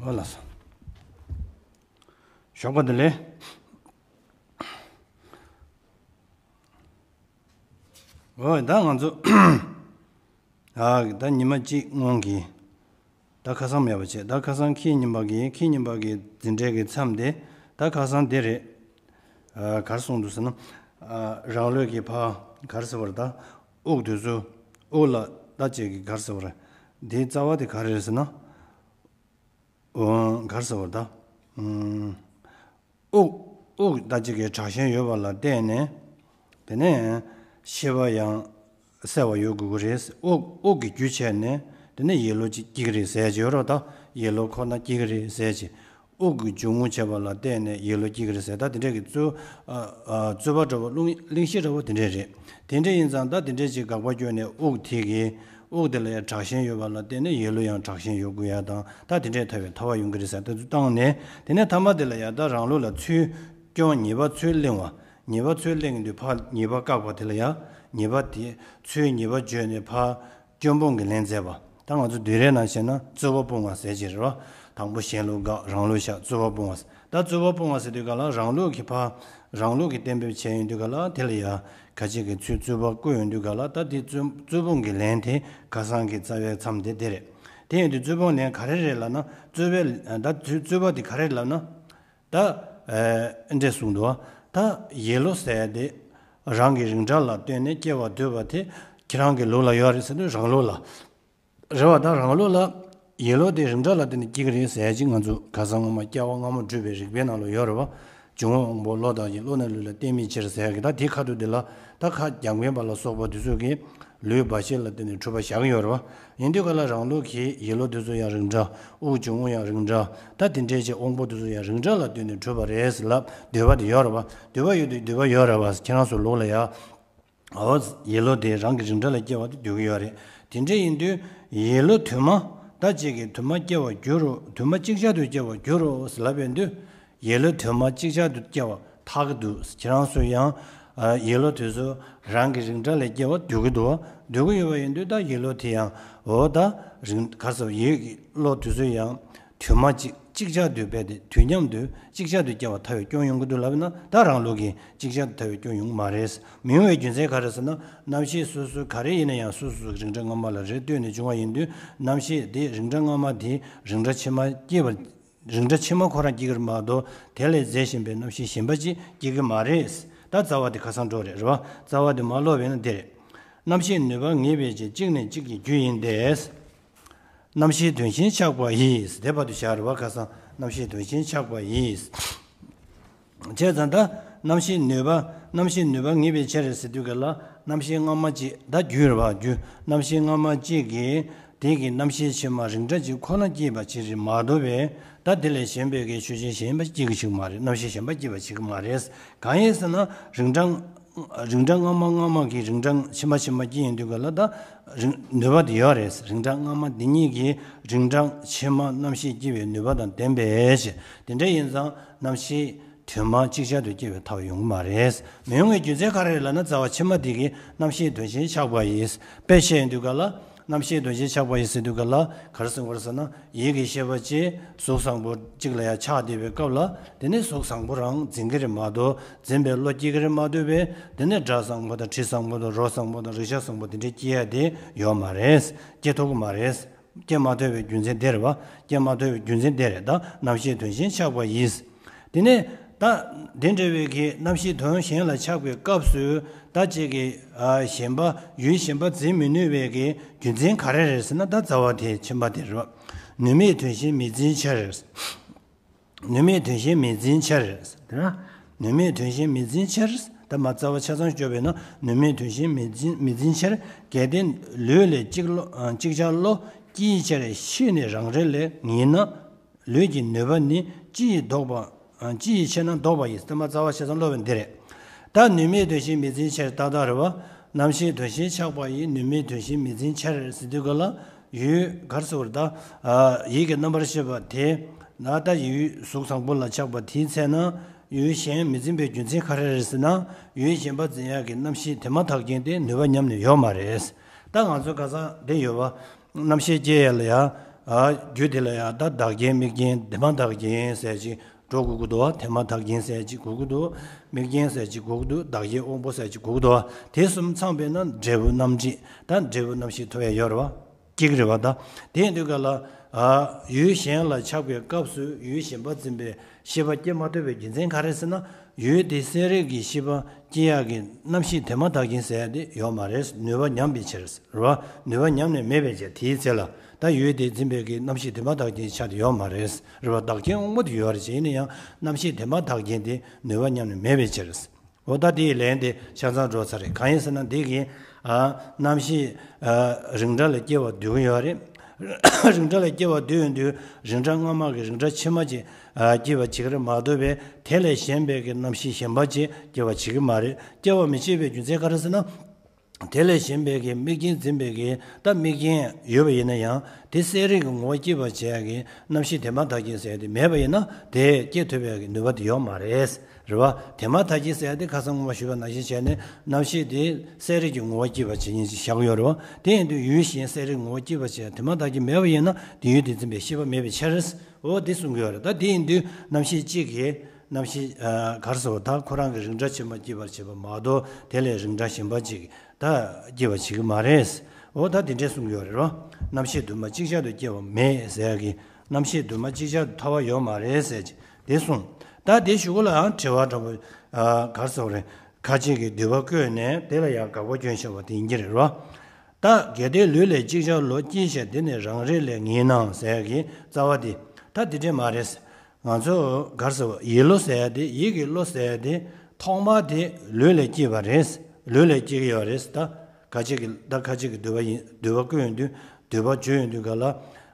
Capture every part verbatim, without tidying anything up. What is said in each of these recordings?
འོ་ལགས་སོ། ཞོགས་པ་བདེ་ལེགས། འོ་ད་ང་ཚོ་ཨ་ད་ཉི་མ་གཅིག་སྔོན་གྱི་ད་ཁ་སང་མེད་པ་བྱས། ད་ཁ་སང་ཁྱི་རྙིང་པ་གི་ཁྱི་རྙིང་པ་གི་འཛིན་གྲྭའི་གི་མཚམས་དེ་ད་ཁ་སང་དེ་རེད། ཨ་ག་རེ་གསུངས་འདུག་ཟེར་ན། ཨ་རང་ལུས་ཀྱི་ཕ་ག་རེ་ཟེར་བ་རེད། ད་དབུགས་དེ་ཚོ་དབུགས་ལ་ད་ཅིག་གི་ག་རེ་ཟེར་བ་རེད། དེའི་རྩ་བ་དེ་ག་རེ་རེད་ཟེར་ན། འོ་ག་རེ་ཟེར་བ་རེད། ད་ཨུམ། དབུགས་དབུགས་ད་ཅིག་གི་དྲག་ཞན་ཡོད་པ་ལ་བརྟེན་ནས། དེ་ནས་ཤེས་པ་ཡང་གསལ་བ་ཡོད་དགོས་ཀྱི་རེད། དབུགས་དབུགས་ཀྱི་རྒྱུ་བྱས་ནས་དེ་ནས་ཡིད་བློ་ཅིག་སྐྱེ་གི་རེད་ཟེར་གྱི་ཡོད་རེད། ད་ཡིད་བློ་ཁོ་ན་སྐྱེ་གི་རེད་ཟེར་གྱི། དབུགས་ཀྱི་འབྱུང་རྔུབ་བྱས་པ་ལ་བརྟེན་ནས་ཡིད་བློ་སྐྱེ་གི་རེད་ཟེར། ད་དེ་འདྲས་ཀྱི་རྩོད་ཨ་ཨ་རྩོད་པ་འདྲ་བོ་གླེང་གླེང་གཞི་འདྲ་བོ་དེ་འདྲས་རེད། དེ་འདྲས་ཡིན་ཙང་ད་དེ་འདྲས་ཅིག་དགག་པ་བསྐྱོན་ནས་དབུགས་དེ་གི་དབུགས་དེ་ལ་ཡང་དྲག་ཞན་ཡོད་པ་ལ་བརྟེན་ནས་ཡིད་བློ་ཡང་དྲག་ཞན་ཡོད་དགོས་ཡ་དང་། ད་དེ་འདྲས་ཐལ་བའི་ཐལ་བ་ཡོང་གི་རེད་ཟེར། དེ་ཚོ་བཏང་ནས་དེ་ནས་ཐ་མ་དེ་ལ་ཡ་ད་རང་ལུགས་ལ་ཚུལ་སྐྱོན་ཉེས་པ་ཚུལ་གླེང་བ། ཉེས་པ་ཚུལ་གླེང་དུས་ཕར་ཉེས་པ་བཀག་པ་དེ་ལ་ཡ་ཉེས་པ་དེ་ཚུལ་ཉེས་པ་བརྗོད་ནས་ཕར་སྐྱོན་སྤོང་གི་ལན་མཛད་པ། ད་ང་ཚོ་བསྡུས་གྲྭའི་ནང་བཤད་ན་རྩོད་པ་སྤོང་བ་ཟེར་གྱི་རེད་བ། དང་པོ་གཞན་ལུགས་དགག་རང་ལུགས་བཞག་རྩོད་པ་སྤོང་བ་ཟེར། ད་རྩོད་པ་སྤོང་བ་ཟེར་དུས་ག་ལ་རང་ལུགས་ཀྱི་ཕར་རང་ལུགས་ཀྱི་གཏན་འབེབས་བྱས་ཡོང་དུས་ག་ལ་དེ་ལ་ཡ་ཁ་ཅིག་གིས་ཚུར་རྩོད་པ་བཀོད་ཡོང་དུས་ག་ལ་ད་དེ་རྩོད་རྩོད་སྤོང་གི་ལན་དེ་ཁ་སང་གི་རྩ་བའི་མཚམས་དེ་དེ་རེད། དེ་ཡིན་དུས་རྩོད་སྤོང་ལན་ག་རེ་རེད་ལབ་ན། རྩོད་པའི་ད་རྩོད་རྩོད་པ་དེ་ག་རེ་ལབ་ན། ད་ཨེ་འདྲས་གསུངས་འདུག་ད་ཡིད་བློ་ཟེར་དེ་རང་གི་རིགས་འདྲ་ལ་ལྟོས་ནས་སྐྱེ་བ་འདོད་པ་དེ་ཁྱེད་རང་གི་ལུགས་ལ་ཡོད་རེད་ཟེར་དུས་རང་ལུགས་ལ། རེད་བ། ད་རང་ལུགས་ལ་ཡིད་བློ་དེ་རིགས་འདྲ་ལ་ལྟོས་ནས་སྐྱེ་གི་རེད་ཟེར་ཅིག་ང་ཚོ་ཁ་སང་སྔོན་མ་སྐྱེ་བ་སྔ་མ་སྒྲུབ་པའི་རིགས་པའི་ནང་ལ་ཡོད་རེད་བ། འབྱུང་བ་དབང་པོ་བློ་དང་བཞིན་བློ་ནི་ལུས་ལ་བརྟེན་མིན་ཕྱིར་ཟེར་གི། ད་དེ་ཁ་ཐུག་དེ་ལ་ད་ཁ་རྒྱག་མཁན་པ་ལ་སོགས་པ་དེ་ཚོ་གིས་ལུས་འབའ་ཞིག་ལ་བརྟེན་ནས་གྲུབ་པ་བཞག་གི་ཡོད་རེད་བ། ཡིན་དུས་ག་ལ་རང་ལུགས་ཀྱི་ཡིད་བློ་དེ་ཚོ་ཡང་རིགས་འདྲ། དབུགས་འབྱུང་རྔུབ་ཡང་རིགས་འདྲ། ད་དེ་འདྲའི་ཆེ་དབང་པོ་དེ་ཚོ་ཡང་རིགས་འདྲ་ལ་ལྟོས་ནས་གྲུབ་པ་རེད་ཟེར་ལབ་འདོད་པ་དེ་ཡོད་རེད་བ། འདོད་པ་ཡོད་དུས་འདོད་པ་ཡོད་རེད་བ། ཁྱེད་རང་ཚོ་ལུགས་ལ་ཡ། འོ། ཡིད་བློ་དེ་རང་གི་རིགས་འདྲ་ལ་སྐྱེ་བ་དེ་འདོད་ཀྱི་ཡོད་རེད། དེ་འདྲ་ཡིན་དུས་ཡིད་བློ་དུ་མ་ད་ཅིག་གིས་དུ་མ་སྐྱེ་བར་འགྱུར་རོ། དུ་མ་ཅིག་ཅར་དུ་སྐྱེ་བར་འགྱུར་རོ་ཟེར་ལབ་ཡོང་དུས། ཡིད་བློ་དུ་མ་ཅིག་ཅར་དུ་སྐྱེ་བ་ཐག་གི་འདུག་ཁྱེད་རང་ཚོ་ཡང་ཡིད་བློ་དེ་ཚོ་རང་གི་རིགས་འདྲ་ལ་སྐྱེ་བ་འདོད་ཀྱི་འདུག་འདོད་ཀྱི་ཡོད་པ་ཡིན་དུས་ད་ཡིད་བློ་དེ་ཡང་འོ་ད་རིགས་ག་རེ་ཟེར་ཡིད་ཀྱི་བློ་དེ་ཚོ་ཡང་དུ་མ་ཅིག་ཅིག་ཅར་དུ་སྦས་ཏེ་དུས་མཉམ་དུ་ཅིག་ཅར་དུ་སྐྱེ་བ་ཐལ་བའི་སྐྱོན་ཡོང་གི་འདུག་ལབ་ན། ད་རང་ལུགས་ཀྱི་ཅིག་ཅར་དུ་ཐལ་བའི་སྐྱོན་ཡོང་གི་མ་རེད། མི་ཡོང་བའི་རྒྱུ་མཚན་ག་རེ་ཟེར་ན། རྣམ་ཤེས་སོ་སོ་ག་རེ་ཡིན་ན་ཡང་སོ་སོ་སོ་གི་རིགས་འདྲ་སྔ་མ་ལ་རེ་ལྟོས་ནས་བྱུང་བ་ཡིན་དུས། རྣམ་ཤེས་དེ་རིགས་འདྲ་སྔ་མ་དེ་རིགས་འདྲ་ཕྱི་མ་སྐྱེ་བར། རིགས་འདྲ་ཕྱི་མ་ཁོ་རང་སྐྱེ་གི་རེད་མ་གཏོགས་དེ་ལས་རྫས་གཞན་པའི་རྣམ་ཤེས་གཞན་པ་ཅིག་སྐྱེ་གི་མ་རེད། ད་རྩ་བ་དེ་ཁ་སང་འགྲོ་རེད། རེད་བ། རྩ་བ་དེ་མ་ཀློག་པས་ན་འདི་རེད། རྣམ་ཤེས་ནུས་པ་ངེས་པའི་ཕྱིར་གཅིག་ནས་གཅིག་གི་རྒྱུ་ཡིན་ཏེ། རྣམ་ཤེས་དོན་གཞན་ཆགས་པ་ཡིས་དེ་བར་དུ་བཞག་རེད་བ། ཁ་སང་རྣམ་ཤེས་དོན་གཞན་ཆགས་པ་ཡིས། བྱས་ཙང་ད་རྣམ་ཤེས་ནུས་པ། རྣམ་ཤེས་ནུས་པ་ངེས་པའི་ཕྱིར་ཟེར་དུས་ག་ལ་རྣམ་ཤེས་སྔ་མ་གཅིག་ད་རྒྱུ་རེད་བ། རྒྱུ། རྣམ་ཤེས་སྔ་མ་གཅིག་གིས་དེ་གི་རྣམ་ཤེས་ཕྱི་མ་རིགས་འདྲ་གཅིག་ཁོ་ན་སྐྱེས་པ་ཅིག་རེད་མ་གཏོགས་པས། ད་དེ་ལས་གཞན་པའི་གི་ཆོས་ཅན་གཞན་པ་སྐྱེ་གི་ཞིག་མ་རེད། རྣམ་ཤེས་གཞན་པ་སྐྱེས་པ་ཞིག་མ་རེད། གང་ཡིན་ཟེར་ན་རིགས་འདྲ། རིགས་འདྲ་སྔ་མ་སྔ་མ་གི་རིགས་འདྲ་ཕྱི་མ་ཕྱི་མ་སྐྱེ་ཡིན་དུས་ག་ལ་ད་རིགས་ནུས་པ་དེ་ཡོད་རེད། རིགས་འདྲ་སྔ་མ་འདི་གཉིས་ཀྱི་རིགས་འདྲ་ཕྱི་མ་རྣམ་ཤེས་སྐྱེ་བའི་ནུས་པ་དང་ལྡན་པས། དེ་འདྲ་ཡིན་ཙང་རྣམ་ཤེས་དུ་མ་ཅིག་ཅར་དུ་སྐྱེ་བའི་ཐབས་ཡོང་གི་མ་རེད། མི་ཡོང་བའི་རྒྱུ་མཚན་ག་རེ་རེད་ལབ་ན། རྩ་བ་ཕྱི་མ་དེ་གི་རྣམ་ཤེས་དོན་གཞན་ཆགས་པ་ཡིས། དཔེ་བཤད་ཡོང་དུས་ག་ལ། རྣམ་ཤེས་དོན་གཞན་ཆགས་པ་ཡིས་ཟེར་དུས་ག་ལ་ག་རེ་གསུངས་པ་རེད་ཟེར་ན། ཡིད་ཀྱི་ཤེས་པ་ཅིག་གཟུགས་བཟང་པོ་གཅིག་ལ་ཡང་ཆགས་བསྡད་པའི་སྐབས་ལ། དེ་ནི་གཟུགས་བཟང་པོ་རང་འཛིན་གྱི་རེད་མ་གཏོགས་འཛིན་པའི་བློ་སྐྱེ་གི་རེད་མ་གཏོགས་པས། དེ་ནི་སྒྲ་བཟང་པོ་དང་དྲི་བཟང་པོ་དང་རོ་བཟང་པོ་དང་རེག་བྱ་བཟང་པོ་དེ་འདྲའི་སྐྱེ་ཡ་དེ་ཡོད་མ་རེད། སྐྱེ་ཐུབ་ཀྱི་མ་རེད། སྐྱེ་མ་ཐུབ་པའི་རྒྱུ་མཚན་དེ་རེད་བ། སྐྱེ་མ་ཐུབ་པའི་རྒྱུ་མཚན་དེ་རེད། ད་རྣམ་ཤེས་དོན་གཞན་ཆགས་པ་ཡིས། དེ་ནས་ད་དེ་འདྲ་བའི་གི་རྣམ་ཤེས་དོན་གཞན་ལ་ཆགས་པའི་སྐབས་སུ་ད་ཅིག་གི་ཨ་གཞན་པ་ཡུལ་གཞན་པ་འཛིན་མི་ནུས་པའི་གི་རྒྱུ་མཚན་ག་རེ་རེད་ཟེར་ན། ད་རྩ་བ་དེ་ཕྱི་མ་དེ་རེད། ནུས་མེད་དོན་གཞན་མི་འཛིན་ཕྱིར། ནུས་མེད་དོན་གཞན་མི་འཛིན་ཕྱིར། དེ་ན་ནུས་མེད་དོན་གཞན་མི་འཛིན་ཕྱིར། ད་མ་རྩ་བ་ཆ་ཚང་སྐྱོར་བས་ན། ནུས་མེད་དོན་གཞན་མི་འཛིན་མི་འཛིན་ཕྱིར། གལ་ཏེ་ལུས་ལས་ཅིག་བློ་ཅིག་ཆར་བློ་སྐྱེས་ཕྱིར་ཤི་ནས་རང་རེ་ལས་ངེས་ན། ལུས་ཀྱི་ནུས་པ་ནི་ཅི་ཡིས་ལྡོག་པ། ཅི་ཡིས་ཕྱེ་ན་ལྡོག་པ་ཡིས། དེ་མ་རྩ་བ་ཆ་ཚང་སློབ་པ་འདི་རེད། ད་ནུས་མེད་དོན་གཞན་མི་འཛིན་ཕྱིར། ཏག་ཏག་རེད་བ། རྣམ་ཤེས་དོན་གཞན་ཆགས་པ་ཡིས་ནུས་མེད་དོན་གཞན་མི་འཛིན་ཕྱིར་ཟེར་དུས་ག་ལ། ཡུལ་ག་རེ་ཟེར་བ་རེད། ད་ཡིད་ཀྱི་རྣམ་པར་ཤེས་པ་དེ་ན་ད་ཡུལ་གཟུགས་བཟང་པོ་ལ་ཆགས་པ་དེའི་ཚེ་ན་ཡུལ་གཞན་མི་འཛིན་པའི་རྒྱུ་མཚན་ག་རེ་རེད་ཟེར་ན། ཡུལ་གཞན་པ་འཛིན་ཡག་གི་རྣམ་ཤེས་དེ་མ་ཐག་རྐྱེན་དེ་ནུས་པ་ཉམས་ནས་ཡོད་མ་རེད། ད་ང་ཚོ་ག་ས་དེ་ཡོད་བ། རྣམ་ཤེས་སྐྱེ་ཡ་ལ་ཡ། ཨ་རྒྱུ་དེ་ལ་ཡང་ད་བདག་རྐྱེན་དམིགས་རྐྱེན་དེ་མ་བདག་རྐྱེན་ཟེར་ཅིག་འགྲོ་དགོས་ཀྱི་འདུག་བ། དེ་མ་བདག་རྐྱེན་ཟེར་ཅིག་དགོས་ཀྱི་འདུག་དམིགས་རྐྱེན་ཟེར་ཅིག་དགོས་ཀྱི་འདུག་བདག་རྐྱེན་དབང་པོ་ཟེར་ཅིག་དགོས་ཀྱི་འདུག་བ། དེ་གསུམ་ཚང་བས་ན་འབྲས་བུ་རྣམ་འབྱེད་ད་འབྲས་བུ་རྣམ་ཤེས་ཐོབ་ཡ་ཡོད་རེད་བ། སྐྱེ་གི་རེད་བ་ད། དེ་ཡིན་དུས་ག་ལ། ཨ་ཡུལ་གཞན་ལ་ཁྱབ་པའི་སྐབས་སུ་ཡུལ་གཞན་པ་འཛིན་པའི་ཤེས་པ་སྐྱེ་མ་ཐུབ་པའི་རྒྱུ་མཚན་ག་རེ་ཟེར་ན། ཡུལ་དེ་གསལ་རིག་གི་ཤེས་པ་སྐྱེ་ཡག་གི་རྣམ་ཤེས་དེ་མ་བདག་རྐྱེན་ཟེར་ཡ་དེ་ཡོད་མ་རེད། ནུས་པ་ཉམས་པའི་ཕྱིར་རེད་བ། ནུས་པ་ཉམས་ནས་མེད་པའི་ཕྱིར། དེའི་ཚེ་ལ་ད་ཡུལ་དེ་འཛིན་པའི་གི་རྣམ་ཤེས་དེ་མ་བདག་རྐྱེན་ཆ་དེ་ཡོད་མ་རེད། རེད་བ། བདག་རྐྱེན་དབང་པོ་དེ་ཡོད་རེད། ཡིན་ན་ཡང་རྣམ་ཤེས་དེ་མ་བདག་རྐྱེན་དེ་ནུས་པ་ཉམས་ནས་མེད་པའི་ཕྱིར། འོ་ད་དེའི་ལན་དེ་ཆ་ཚང་འགྲོ་ཚར་རེད། གང་ཡིན་ཟེར་ན་འདི་གིན། ཨ་རྣམ་ཤེས་ཨ་རིགས་འདྲ་ལ་སྐྱེ་བ་འདུས་ཀྱི་ཡོད་རེད། རིགས་འདྲ་ལ་སྐྱེ་བ་འདུས་ཡོང་དུས་རིགས་འདྲ་སྔ་མ་གི་རིགས་འདྲ་ཕྱི་མ་ཅིག་ཨ་སྐྱེ་བ་བྱེད་ཀྱི་རེད་མ་གཏོགས་པས། དེ་ལས་གཞན་པའི་གི་རྣམ་ཤེས་གཞན་པ་ཅིག་སྐྱེ་བ་བྱེད་ཀྱི་མ་རེད། སྐྱེ་བ་མི་བྱེད་པའི་རྒྱུ་མཚན་ག་རེ་ཟེར་ན། དེ་ལས་གཞན་པའི་གི་དམིགས་རྐྱེན་འཛིན་པའི་གི་ད་དམིགས་རྐྱེན་ཡོད་པ་ཡིན་ན་ཡང་དེ་གསལ་རིག་གི་ངོ་བོ་སྐྱེད་པར་བྱེད་ཡག་གི་རྣམ་ཤེས་དེ་མ་བདག་རྐྱེན་ཟེར་ཡག་དེ་མེད་པ་ཡིན་ན་དེ་སྐྱེ་ཐུབ་པའི་གི་ནུས་པ་དེ་ཡོད་མ་རེད། རེད་བ། དེ་མ་བདག་རྐྱེན་ཟེར་ཡག་དེ་ཁ་སང་སྔོན་མ་ཞུས་པ་ནང་བཞིན་བྱས་ནས་རྣམ་ཤེས་དེ་གསལ་རིག་གི་ངོ་བོ་སྐྱེད་པར་བྱེད་མཁན་ཅིག་བཞག་ཡོད་རེད་བ། དེ་ཡིན་དུས་ཡུལ་གཞན་གསལ་རིག་ངོ་བོ་སྐྱེད་པར་བྱེད་ཡག་དེ་མ་བདག་རྐྱེན་མེད་པ་ཡིན་ན་དེ་ཡུལ་དེ་འཛིན་པའི་ཤེས་པ་མེད་པའི་ཕྱིར། འོ་དེ་གསུང་གི་ཡོད་རེད། ད་དེ་ཡིན་དུས་རྣམ་ཤེས་གཅིག་གིས་རྣམ་ཤེས་ཨ་ག་རེ་ཟེར་བ་ད་ཁོ་རང་གི་རིགས་འདྲ་ཕྱི་མ་སྐྱེད་པར་བྱེད་པ་མ་གཏོགས་དེ་ལས་རིགས་འདྲ་གཞན་པ་ཅིག་ད་སྐྱེ་བ་བྱེད་ཀྱི་མ་རེད། འོ་ད་དེ་འདྲས་གསུང་གི་ཡོད་རེད་རོ། རྣམ་ཤེས་དུ་མ་ཅིག་ཅར་དུ་སྐྱེ་བ་མེད་ཟེར་ཡག་གི་རྣམ་ཤེས་དུ་མ་ཅིག་ཅར་དུ་ཐར་བ་ཡོད་མ་རེད་ཟེར་གྱི་དེ་གསུངས། ད་དེ་གཞུག་གུ་ལའང་དྲི་བ་འདྲ་པོ་ཨ་ག་རེ་ཟེར་བ་རེད། ཁ་ཅིག་གིས་འདུས་པ་བཀོད་ནས་དེ་ལ་ཡང་དགག་པ་སྐྱོན་བཞག་པ་དེ་ཡིན་གྱི་རེད་རོ། ད་གལ་ཏེ་ལུས་ལས་ཅིག་ཅར་བློ་སྐྱེས་ཤེས་དེ་ནི་རང་རིག་ལས་ངེས་ནའང་ཟེར་ཡག་གི་རྩ་བ་དེ་ད་དེ་འདྲས་མ་རེད། ང་ཚོ་ག་རེ་ཟེར་བ་ཡིད་བློ་ཟེར་ཡག་དེ་ཡིད་ཀྱི་བློ་ཟེར་ཡག་དེ་ཐོག་མ་དེ་ལུས་ལས་སྐྱེས་པ་རེད། ལུས་ལས་སྐྱེས་ཀྱི་ཡོད་རེད། ད་ཁ་ཅིག་གིས་ད་ཁ་ཅིག་གིས་འདུས་པ་ཡིན་འདུས་པ་བཀོད་ཡོང་དུས་འདུས་པ་བརྗོད་ཡོང་དུས་ག་ལ་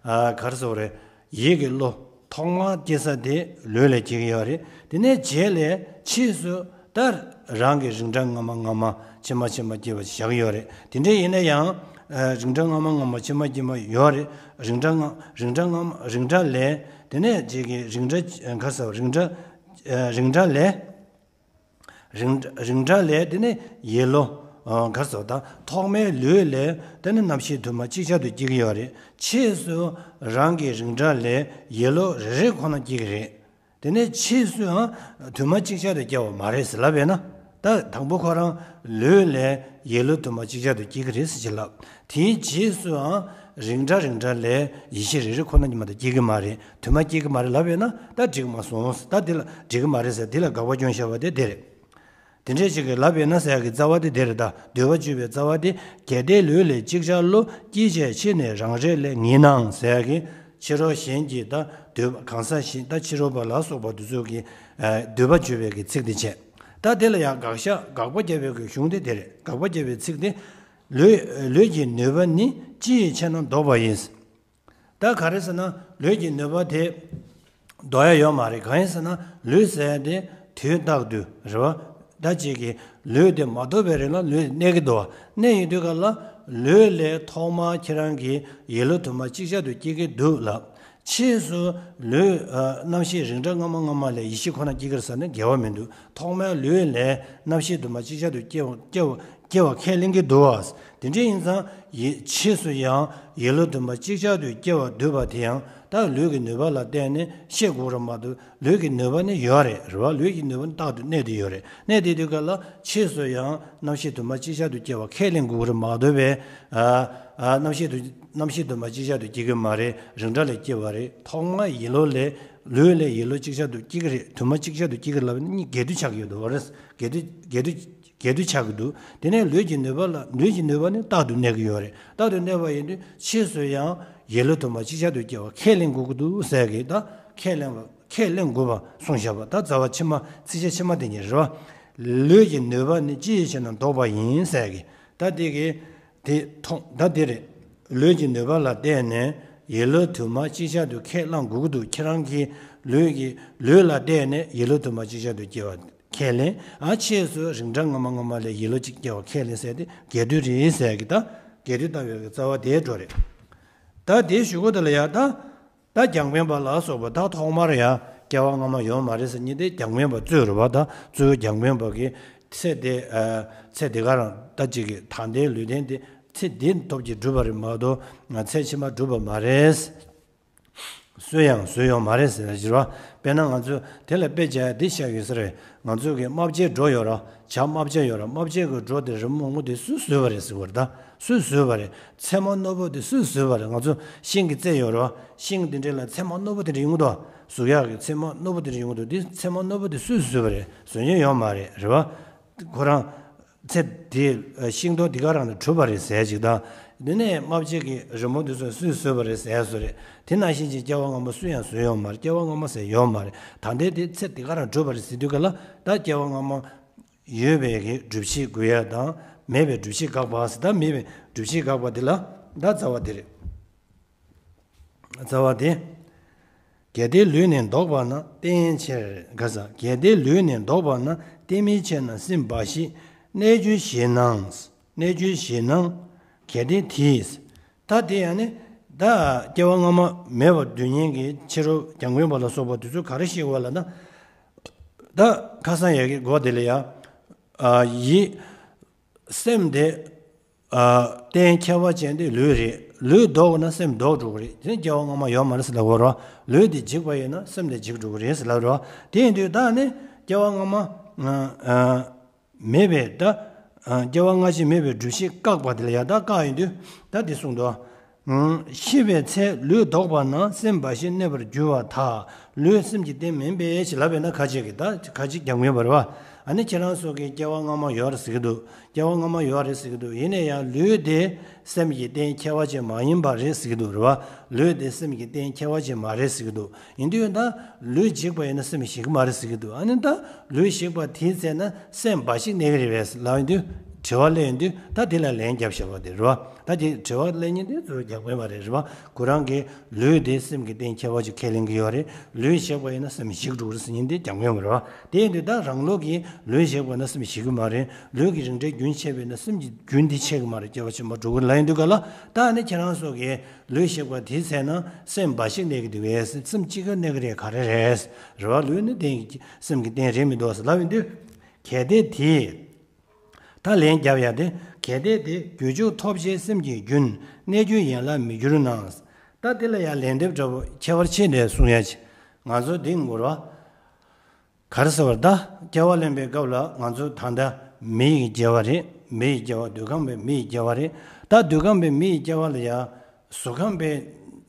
ཨ་ག་རེ་ཟེར་བ་རེད། ཡིད་ཀྱི་བློ་ཐོག་མ་སྐྱེ་ས་དེ་ལུས་ལས་སྐྱེ་གི་ཡོད་རེད། དེ་ནས་རྗེས་ལས་ཕྱིས་སུ་ད་རང་གི་རིགས་འདྲ་སྔ་མ་སྔ་མ་ཕྱི་མ་ཕྱི་མ་སྐྱེ་བ་བཞག་གི་ཡོད་རེད། དེ་འདྲ་ཡིན་ན་ཡང་ཨ་རིགས་འདྲ་སྔ་མ་སྔ་མ་ཕྱི་མ་སྐྱེ་མ་ཡོད་རེད། རིགས་འདྲ་སྔ་རིགས་འདྲ་སྔ་མ་རིགས་འདྲ་ལས་དེ་ནས་རྗེས་ཀྱི་རིགས་འདྲ་ག་རེ་ཟེར་རིགས་འདྲ་ཨ་རིགས་འདྲ་ལས། རིགས་རིགས་འདྲ་ལས་དེ་ནི་ཡིད་བློ་ཨ་ག་རེ་ཟེར་བ་དང་ཐོག་མའི་ལུས་ལས་དེ་ནི་རྣམ་ཤེས་དུ་མ་ཅིག་ཅར་དུ་སྐྱེ་གི་ཡོད་རེད། ཕྱིས་སུ་རང་གི་རིགས་འདྲ་ལས་ཡིད་བློ་རེ་རེ་ཁོ་ན་སྐྱེ་གི་རེད། དེ་ནས་ཕྱིས་སུའང་དུ་མ་ཅིག་ཅར་དུ་སྐྱེ་བ་མ་རེད་ཟེར་ལབ་པས་ན། ད་དང་པོ་ཁོ་རང་ལུས་ལས་ཡིད་བློ་དུ་མ་ཅིག་ཅར་དུ་སྐྱེ་གི་རེད་ཟེར་གྱི་ལབ། དེའི་རྗེས་སུའང་རིགས་འདྲ་རིགས་འདྲ་ལས་ཡིད་ཤེས་རེ་རེ་ཁོ་ན་ཉིད་མ་གཏོགས་སྐྱེ་གི་མ་རེད། དུ་མ་སྐྱེ་གི་མ་རེད་ལབ་པས་ན་ད་འགྲིག་མ་སོང་། ད་འདི་ལ་འགྲིག་གི་མ་རེད་ཟེར་འདི་ལ་དགག་པ་སྐྱོན་བཞག་པ་དེ་དེ་རེད། དེ་འདྲས་ཅིག་གིས་ལབ་པས་ན་ཟེར་ཡག་གི་རྩ་བ་དེ་དེ་རེད། ད་འདུས་པ་བརྗོད་པའི་རྩ་བ་དེ་གལ་ཏེ་ལུས་ལས་ཅིག་ཅར་བློ་སྐྱེས་ཤེས་ཕྱིས་ནས་རང་རིག་ལས་ངེས་ནའང་ཟེར་ཡག་གི་ཕྱི་རོལ་གཞན་གྱི་ད་འདུས་པ་གང་ཟག་གཞན་ད་ཕྱི་རོལ་པ་ལ་སོགས་པ་དེ་ཚོ་གི་ཨ་འདུས་པ་བརྗོད་པའི་གི་ཚིག་དེ་བྱས། ད་དེ་ལ་ཡང་དགག་བཞག་དགག་པ་བརྒྱབ་པའི་གི་གཞུང་དེ་དེ་རེད། དགག་པ་བརྒྱབ་པའི་ཚིག་དེ། ལུས་ལུས་ཀྱི་ནུས་པ་ནི་ཅི་ཡིས་ཕྱེ་ན་ལྡོག་པ་ཡིན། ད་ག་རེ་ཟེར་ན་ལུས་ཀྱི་ནུས་པ་དེ་ལྡོག་ཡ་ཡོད་མ་རེད། གང་ཡིན་ཟེར་ན་ལུས་ཟེར་ཡ་དེ་དུས་རྟག་ཏུ་རེད་བ། ད་ཅིག་གིས་ལུས་དེ་མ་ཐོབ་པའི་རིང་ལ་ལུས་གནས་ཀྱི་འདུག་བ། གནས་ཡོང་དུས་ག་ལ་ལུས་ལས་ཐོག་མར་ཁྱེད་རང་གི་ཡིད་བློ་དུ་མ་ཅིག་ཅར་དུ་སྐྱེ་གི་འདུག་ལབ། ཕྱིས་སུ་ལུས་ཨ་རྣམ་ཤེས་རིགས་འདྲ་སྔ་མ་སྔ་མ་ལས་ཡིད་ཤེས་ཁོ་ན་སྐྱེ་གི་རེད་ཟེར་ན་འགལ་བ་མི་འདུག། ཐོག་མར་ལུས་ལས་རྣམ་ཤེས་དུ་མ་ཅིག་ཅར་དུ་སྐྱེ་བ་སྐྱེ་བ་སྐྱེ་བ་ཁས་ལེན་གྱི་འདུག་བ། དེ་འདྲ་ཡིན་ཙང་ཡིད་ཕྱིས་སུ་ཡང་ཡིད་བློ་དུ་མ་ཅིག་ཅར་དུ་སྐྱེ་བ་འདུས་པ་དེ་ཡང་ད་ལུས་ཀྱི་ནུས་པ་ལ་བརྟེན་ནས་ཤེས་དགོས་རེད་མ་གཏོགས་ལུས་ཀྱི་ནུས་པ་ནི་ཡོད་རེད། རེད་བ། ལུས་ཀྱི་ནུས་པ་ནི་རྟག་ཏུ་གནས་བསྡད་ཡོད་རེད། གནས་བསྡད་དུས་ག་ལ་ཕྱིས་སུ་ཡང་རྣམ་ཤེས་དུ་མ་ཅིག་ཅར་དུ་སྐྱེ་བ་ཁས་ལེན་དགོས་རེད་མ་གཏོགས་པས་ཨ་ཨ་རྣམ་ཤེས་དུ་རྣམ་ཤེས་དུ་མ་ཅིག་ཅར་དུ་སྐྱེ་གི་མ་རེད། རིགས་འདྲ་ལས་སྐྱེ་བ་རེད། ཐོག་མར་ཡིད་བློ་ལས་ལུས་ལས་ཡིད་བློ་ཅིག་ཅར་དུ་སྐྱེ་གི་རེད། དུ་མ་ཅིག་ཅར་དུ་སྐྱེ་གི་རེད་ལབ་ན་གནད་དུ་ཆགས་ཀྱི་ཡོད་དོ་རེད། གནད་དུ་གནད་དུ་གལ་ཏེ་ཆགས་ཀྱི་འདུག། དེ་ནས་ལུས་ཀྱི་ནུས་པ་ལ་ལུས་ཀྱི་ནུས་པ་ནི་རྟག་ཏུ་གནས་ཀྱི་ཡོད་རེད། རྟག་ཏུ་གནས་པ་ཡིན་དུས་ཕྱིས་སུ་ཡང་ཡིད་བློ་དུ་མ་ཅིག་ཅར་དུ་སྐྱེ་བ་ཁས་ལེན་དགོས་ཀྱི་འདུག་ཟེར་གི་ད་ཁས་ལེན་པ་ཁས་ལེན་དགོས་པ་གསུངས་བཞག་པ། ད་རྩ་བ་ཕྱི་མ་ཚིགས་བཅད་ཕྱི་མ་དེ་ཉིད་རེད་བ། ལུས་ཀྱི་ནུས་པ་ནི་ཅི་ཡིས་ཕྱེ་ན་ལྡོག་པ་ཡིན་ཟེར་གི་ད་དེ་གི་དེ་མཐོང་ད་དེ་རེད། ལུས་ཀྱི་ནུས་པ་ལ་བརྟེན་ནས་ཡིད་བློ་དུ་མ་ཅིག་ཅར་དུ་ཁས་བླང་དགོས་ཀྱི་འདུག། ཁྱེད་རང་གི་ལུས་ཀྱི་ལུས་ལ་བརྟེན་ནས་ཡིད་བློ་དུ་མ་ཅིག་ཅར་དུ་སྐྱེ་བ། ཁས་ལེན། ཨ་ཕྱིས་སུ་རིགས་འདྲ་སྔ་མ་སྔ་མ་ལས་ཡིད་བློ་གཅིག་སྐྱེ་བ་ཁས་ལེན་ཟེར་ཏེ་འགལ་འདུ་རེད་ཟེར་གི་ད་འགལ་འདུ་ལྟ་བའི་གི་རྩ་བ་དེའི་འགྲོ་རེད། ད་དེའི་གཞུག་གུ་དེ་ལ་ཡང་ད་ད་རྒྱང་འཕེན་པ་ལ་སོགས་པ་ད་ཐོག་མར་ཡང་སྐྱེ་བ་སྔ་མ་ཡོད་མ་རེད་ཟེར་མཁན་དེ་རྒྱང་འཕེན་པ་རྩོད་རེད་བ། ད་རྩོད་རྒྱང་འཕེན་པ་གི་ཚེ་དེ་ཨ་ཚེ་དེ་ག་རང་ད་ཅིག་གི་ད་ལྟའི་ལུས་རྟེན་དེ་ཚེ་འདི་སྟོབས་ཀྱིས་གྲུབ་པ་རེད་མ་གཏོགས་ཚེ་ཕྱི་མ་གྲུབ་པ་མ་རེད། སུས་ཡང་བཟོས་ཡོད་མ་རེད་ཟེར་ཡ་ཅིག་རེད་བ། དཔེར་ན་ང་ཚོས་དེ་ལ་དཔེ་བྱས་ཡ་འདི་བཤད་ཡོད་ས་རེད། ང་ཚོ་གི་རྨ་བྱའི་སྒྲོ་ཡོད་ར། བྱ་རྨ་བྱ་ཡོད་ར། རྨ་བྱའི་གི་སྒྲོ་དེ་རི་མོ་སྔོན་མོ་དེ་སུས་བཟོས་པ་རེད་ཟེར་བ་རེད་ད། སུས་བཟོས་པ་རེད། ཚེར་མ་རྣོ་པོ་དེ་སུས་བཟོས་པ་རེད། ང་ཚོ་ཤིང་གི་རྩེ་ཡོད་ར། ཤིང་དེ་འདྲ་ལ་ཚེར་མ་རྣོ་པོ་དེ་འདྲ་ཡོང་གི་འདུག་གཟུགས་ཡག་གི་ཚེར་མ་རྣོ་པོ་དེ་འདྲ་ཡོང་གི་འདུག་དེ་ཚེར་མ་རྣོ་པོ་དེ་སུས་བཟོས་པ་རེད། བཟོ་མཁན་ཡོད་མ་རེད། རེད་བ། ཁོ་རང་ཚེ་དེ་ཤིང་ཏོག་འདི་ག་རང་ནས་གྲུབ་པ་རེད་ཟེར་ཅིག་དང་། དེ་ནས་རྨ་བྱའི་གི་རི་མོ་འདི་ཚོ་སུས་བཟོས་པ་རེད་ཟེར་བཟོ་རེད། དེ་ནང་བཞིན་གྱི་སྐྱེ་བ་སྔ་མ་སུས་ཡང་བཟོས་ཡོད་མ་རེད། སྐྱེ་བ་སྔ་མ་ཟེར་ཡོད་མ་རེད། ད་ལྟའི་དེ་ཚེ་འདི་ག་རང་གྲུབ་པ་རེད་ཟེར་དུས་ག་ལ་ད་སྐྱེ་བ་སྔ་མ་ཡོད་པའི་གི་སྒྲུབ་བྱེད་དགོས་ཡ་དང་མེད་པའི་སྒྲུབ་བྱེད་དགག་པ་ཟེར། ད་མེད་པའི་སྒྲུབ་བྱེད་དགག་པ་འདི་ལ་ད་རྩ་བ་འདི་རེད། རྩ་བ་དེ། གལ་ཏེ་ལུས་ནི་ལྡོག་པ་ན་རྟེན་ཕྱིར་ག་ས། གལ་ཏེ་ལུས་ནི་ལྡོག་པ་ན་རྟེན་མི་ཕྱིར་ན་སེམས་འབའ་ཞིག་གནས་གྱུར་ཞེ་ན། གནས་གྱུར་ཞེ་ན། གལ་ཏེ་དེས། ད་དེ་ཡང་ནི་ད་སྐྱེ་བ་སྔ་མ་མེད་པར་སྡུད་མཁན་གྱི་ཕྱི་རོལ་གྱང་གུན་པ་ལ་སོགས་པ་དེ་ཚོ་ག་རེ་ཤེས་དགོས་ལབ་ན། ད་ཁ་སང་ཡ་གི་སྒོ་དེ་ལ་ཡ། ཡིད། སེམས་དེ། རྟེན་ཁྱད་པར་ཅན་དེ་ལུས་རེད། ལུས་ལྡོག་ན་སེམས་ལྡོག་འགྲོ་གི་རེད། དེ་སྐྱེ་བ་སྔ་མ་ཡོད་མ་རེད་ཟེར་ལབ་དགོས་རེད་བ། ལུས་དེ་འཇིག་པ་ཡིན་ན་སེམས་དེ་འཇིག་འགྲོ་གི་རེད་ཟེར་ལབ་རེད་བ། དེ་ཡིན་དུས་ད་ནི་སྐྱེ་བ་སྔ་མ་མེད་པའི་ད་སྐྱེ་བ་སྔ་ཕྱི་མེད་པའི་སྒྲུབ་བྱེད་བཀག་པ་དེ་ལ་ཡ་ད་བཀག་ཡིན་དུས་ད་དེ་གསུངས་འདུག་ཤི་བའི་ཚེ་ལུས་ལྡོག་པ་ན་སེམས་འབའ་ཞིག་གནས་པར་འགྱུར་བར་ཐལ། ལུས་སེམས་ཀྱི་རྟེན་མིན་པས་ཞེས་ལབ་པས་ན་ཁ་ཅིག་གིས་ད་ཁ་ཅིག་རྒྱག་མཁན་བར་བ། ཨ་ནི་ཁྱེད་རང་ཚོ་གིས་སྐྱེ་བ་སྔ་མ་ཡོད་རེད་ཟེར་གྱི་འདུག་སྐྱེ་བ་སྔ་མ་ཡོད་རེད་ཟེར་གྱི་འདུག་ཡིན་ན་ཡང་ལུས་དེ་སེམས་ཀྱི་རྟེན་ཁྱད་པར་ཅན་མ་ཡིན་པ་རེད་ཟེར་གྱི་འདུག་རེད་བ། ལུས་དེ་སེམས་ཀྱི་རྟེན་ཁྱད་པར་ཅན་མ་རེད་ཟེར་གྱི་འདུག་ཡིན་དུས་ད་ལུས་འཇིག་པ་ཡིན་ན་སེམས་ཞིག་གི་མ་རེད་ཟེར་གྱི་འདུག་ཨ་ནི་ད་ལུས་ཞིག་པ་དེའི་ཚེ་ན་སེམས་འབའ་ཞིག་གནས་ཀྱི་རེད་པས་ལབ་ཡིན་དུས་དྲི་བ་སླེབས་ཡིན་དུས་ད་དེ་ལ་ལན་རྒྱབ་བཞག་པ་དེ་རེད་བ། ད་དེ་དྲི་བ་སླེབས་མཁན་དེ་ཚོ་རྒྱག་དགོས་པ་རེད་རེད་བ། ཁོ་རང་གིས་ལུས་དེ་སེམས་ཀྱི་རྟེན་ཁྱད་པར་ཅིག་ཁས་ལེན་གྱི་ཡོད་རེད། ལུས་ཞིག་པ་ཡིན་ན་སེམས་ཞིག་འགྲོ་གི་རེད་ཟེར་མཁན་དེ་རྒྱག་དགོས་པ་རེད་བ། དེ་ཡིན་དུས་ད་རང་ལུགས་ཀྱིས་ལུས་ཞིག་པ་ན་སེམས་ཞིག་གི་མ་རེད། ལུས་ཀྱི་རིང་བསྲེལ་རྒྱུན་ཆད་པས་ན་སེམས་ཀྱི་རྒྱུན་དེ་ཆད་ཀྱི་མ་རེད། སྐྱེ་བ་ཕྱི་མ་འགྲོ་གི་རེད་ལབ་ཡིན་དུས་ག་ལ་ད་ནི་ཁྱེད་རང་ཚོ་གིས་ལུས་ཞིག་པ་དེའི་ཚེ་ན་སེམས་འབའ་ཞིག་གནས་ཀྱི་འདུག་གས། སེམས་གཅིག་ག་གནས་ཀྱི་རེད་ག་རེ་རེད། རེད་བ། ལུས་ནི་རྟེན་གྱི་སེམས་ཀྱི་རྟེན་རེད་མི་འདུག་ཟེར་ལབ་ཡིན་དུས། གལ་ཏེ་དེས། ད་ལན་རྒྱབ་ཡ་དེ། གལ་ཏེ་དེ་རྒྱུ་ཕྱོགས་ཐོབ་བྱའི་སེམས་ཀྱི་རྒྱུན་གནས་རྒྱུ་ཡན་ལ་མི་འགྱུར་ན། ད་དེ་ལ་ཡང་ལན་འདེབས་འདྲ་པོ་ཁྱད་པར་ཕྱེ་ནས་གསུང་ཡ་ཅིག་ང་ཚོ་འདི་ངོ་ར། ག་རེ་ཟེར་བར་ད་སྐྱེ་བ་ལེན་པའི་སྐབས་ལ་ང་ཚོ་ད་ལྟ་མི་ཡི་སྐྱེ་བ་རེད། མི་ཡི་སྐྱེ་བ་འདོད་ཁམས་པའི་མི་ཡི་སྐྱེ་བ་རེད། ད་འདོད་ཁམས་པའི་མི་ཡི་སྐྱེ་བ་ལ་ཡ། གཟུགས་ཁམས་པའི་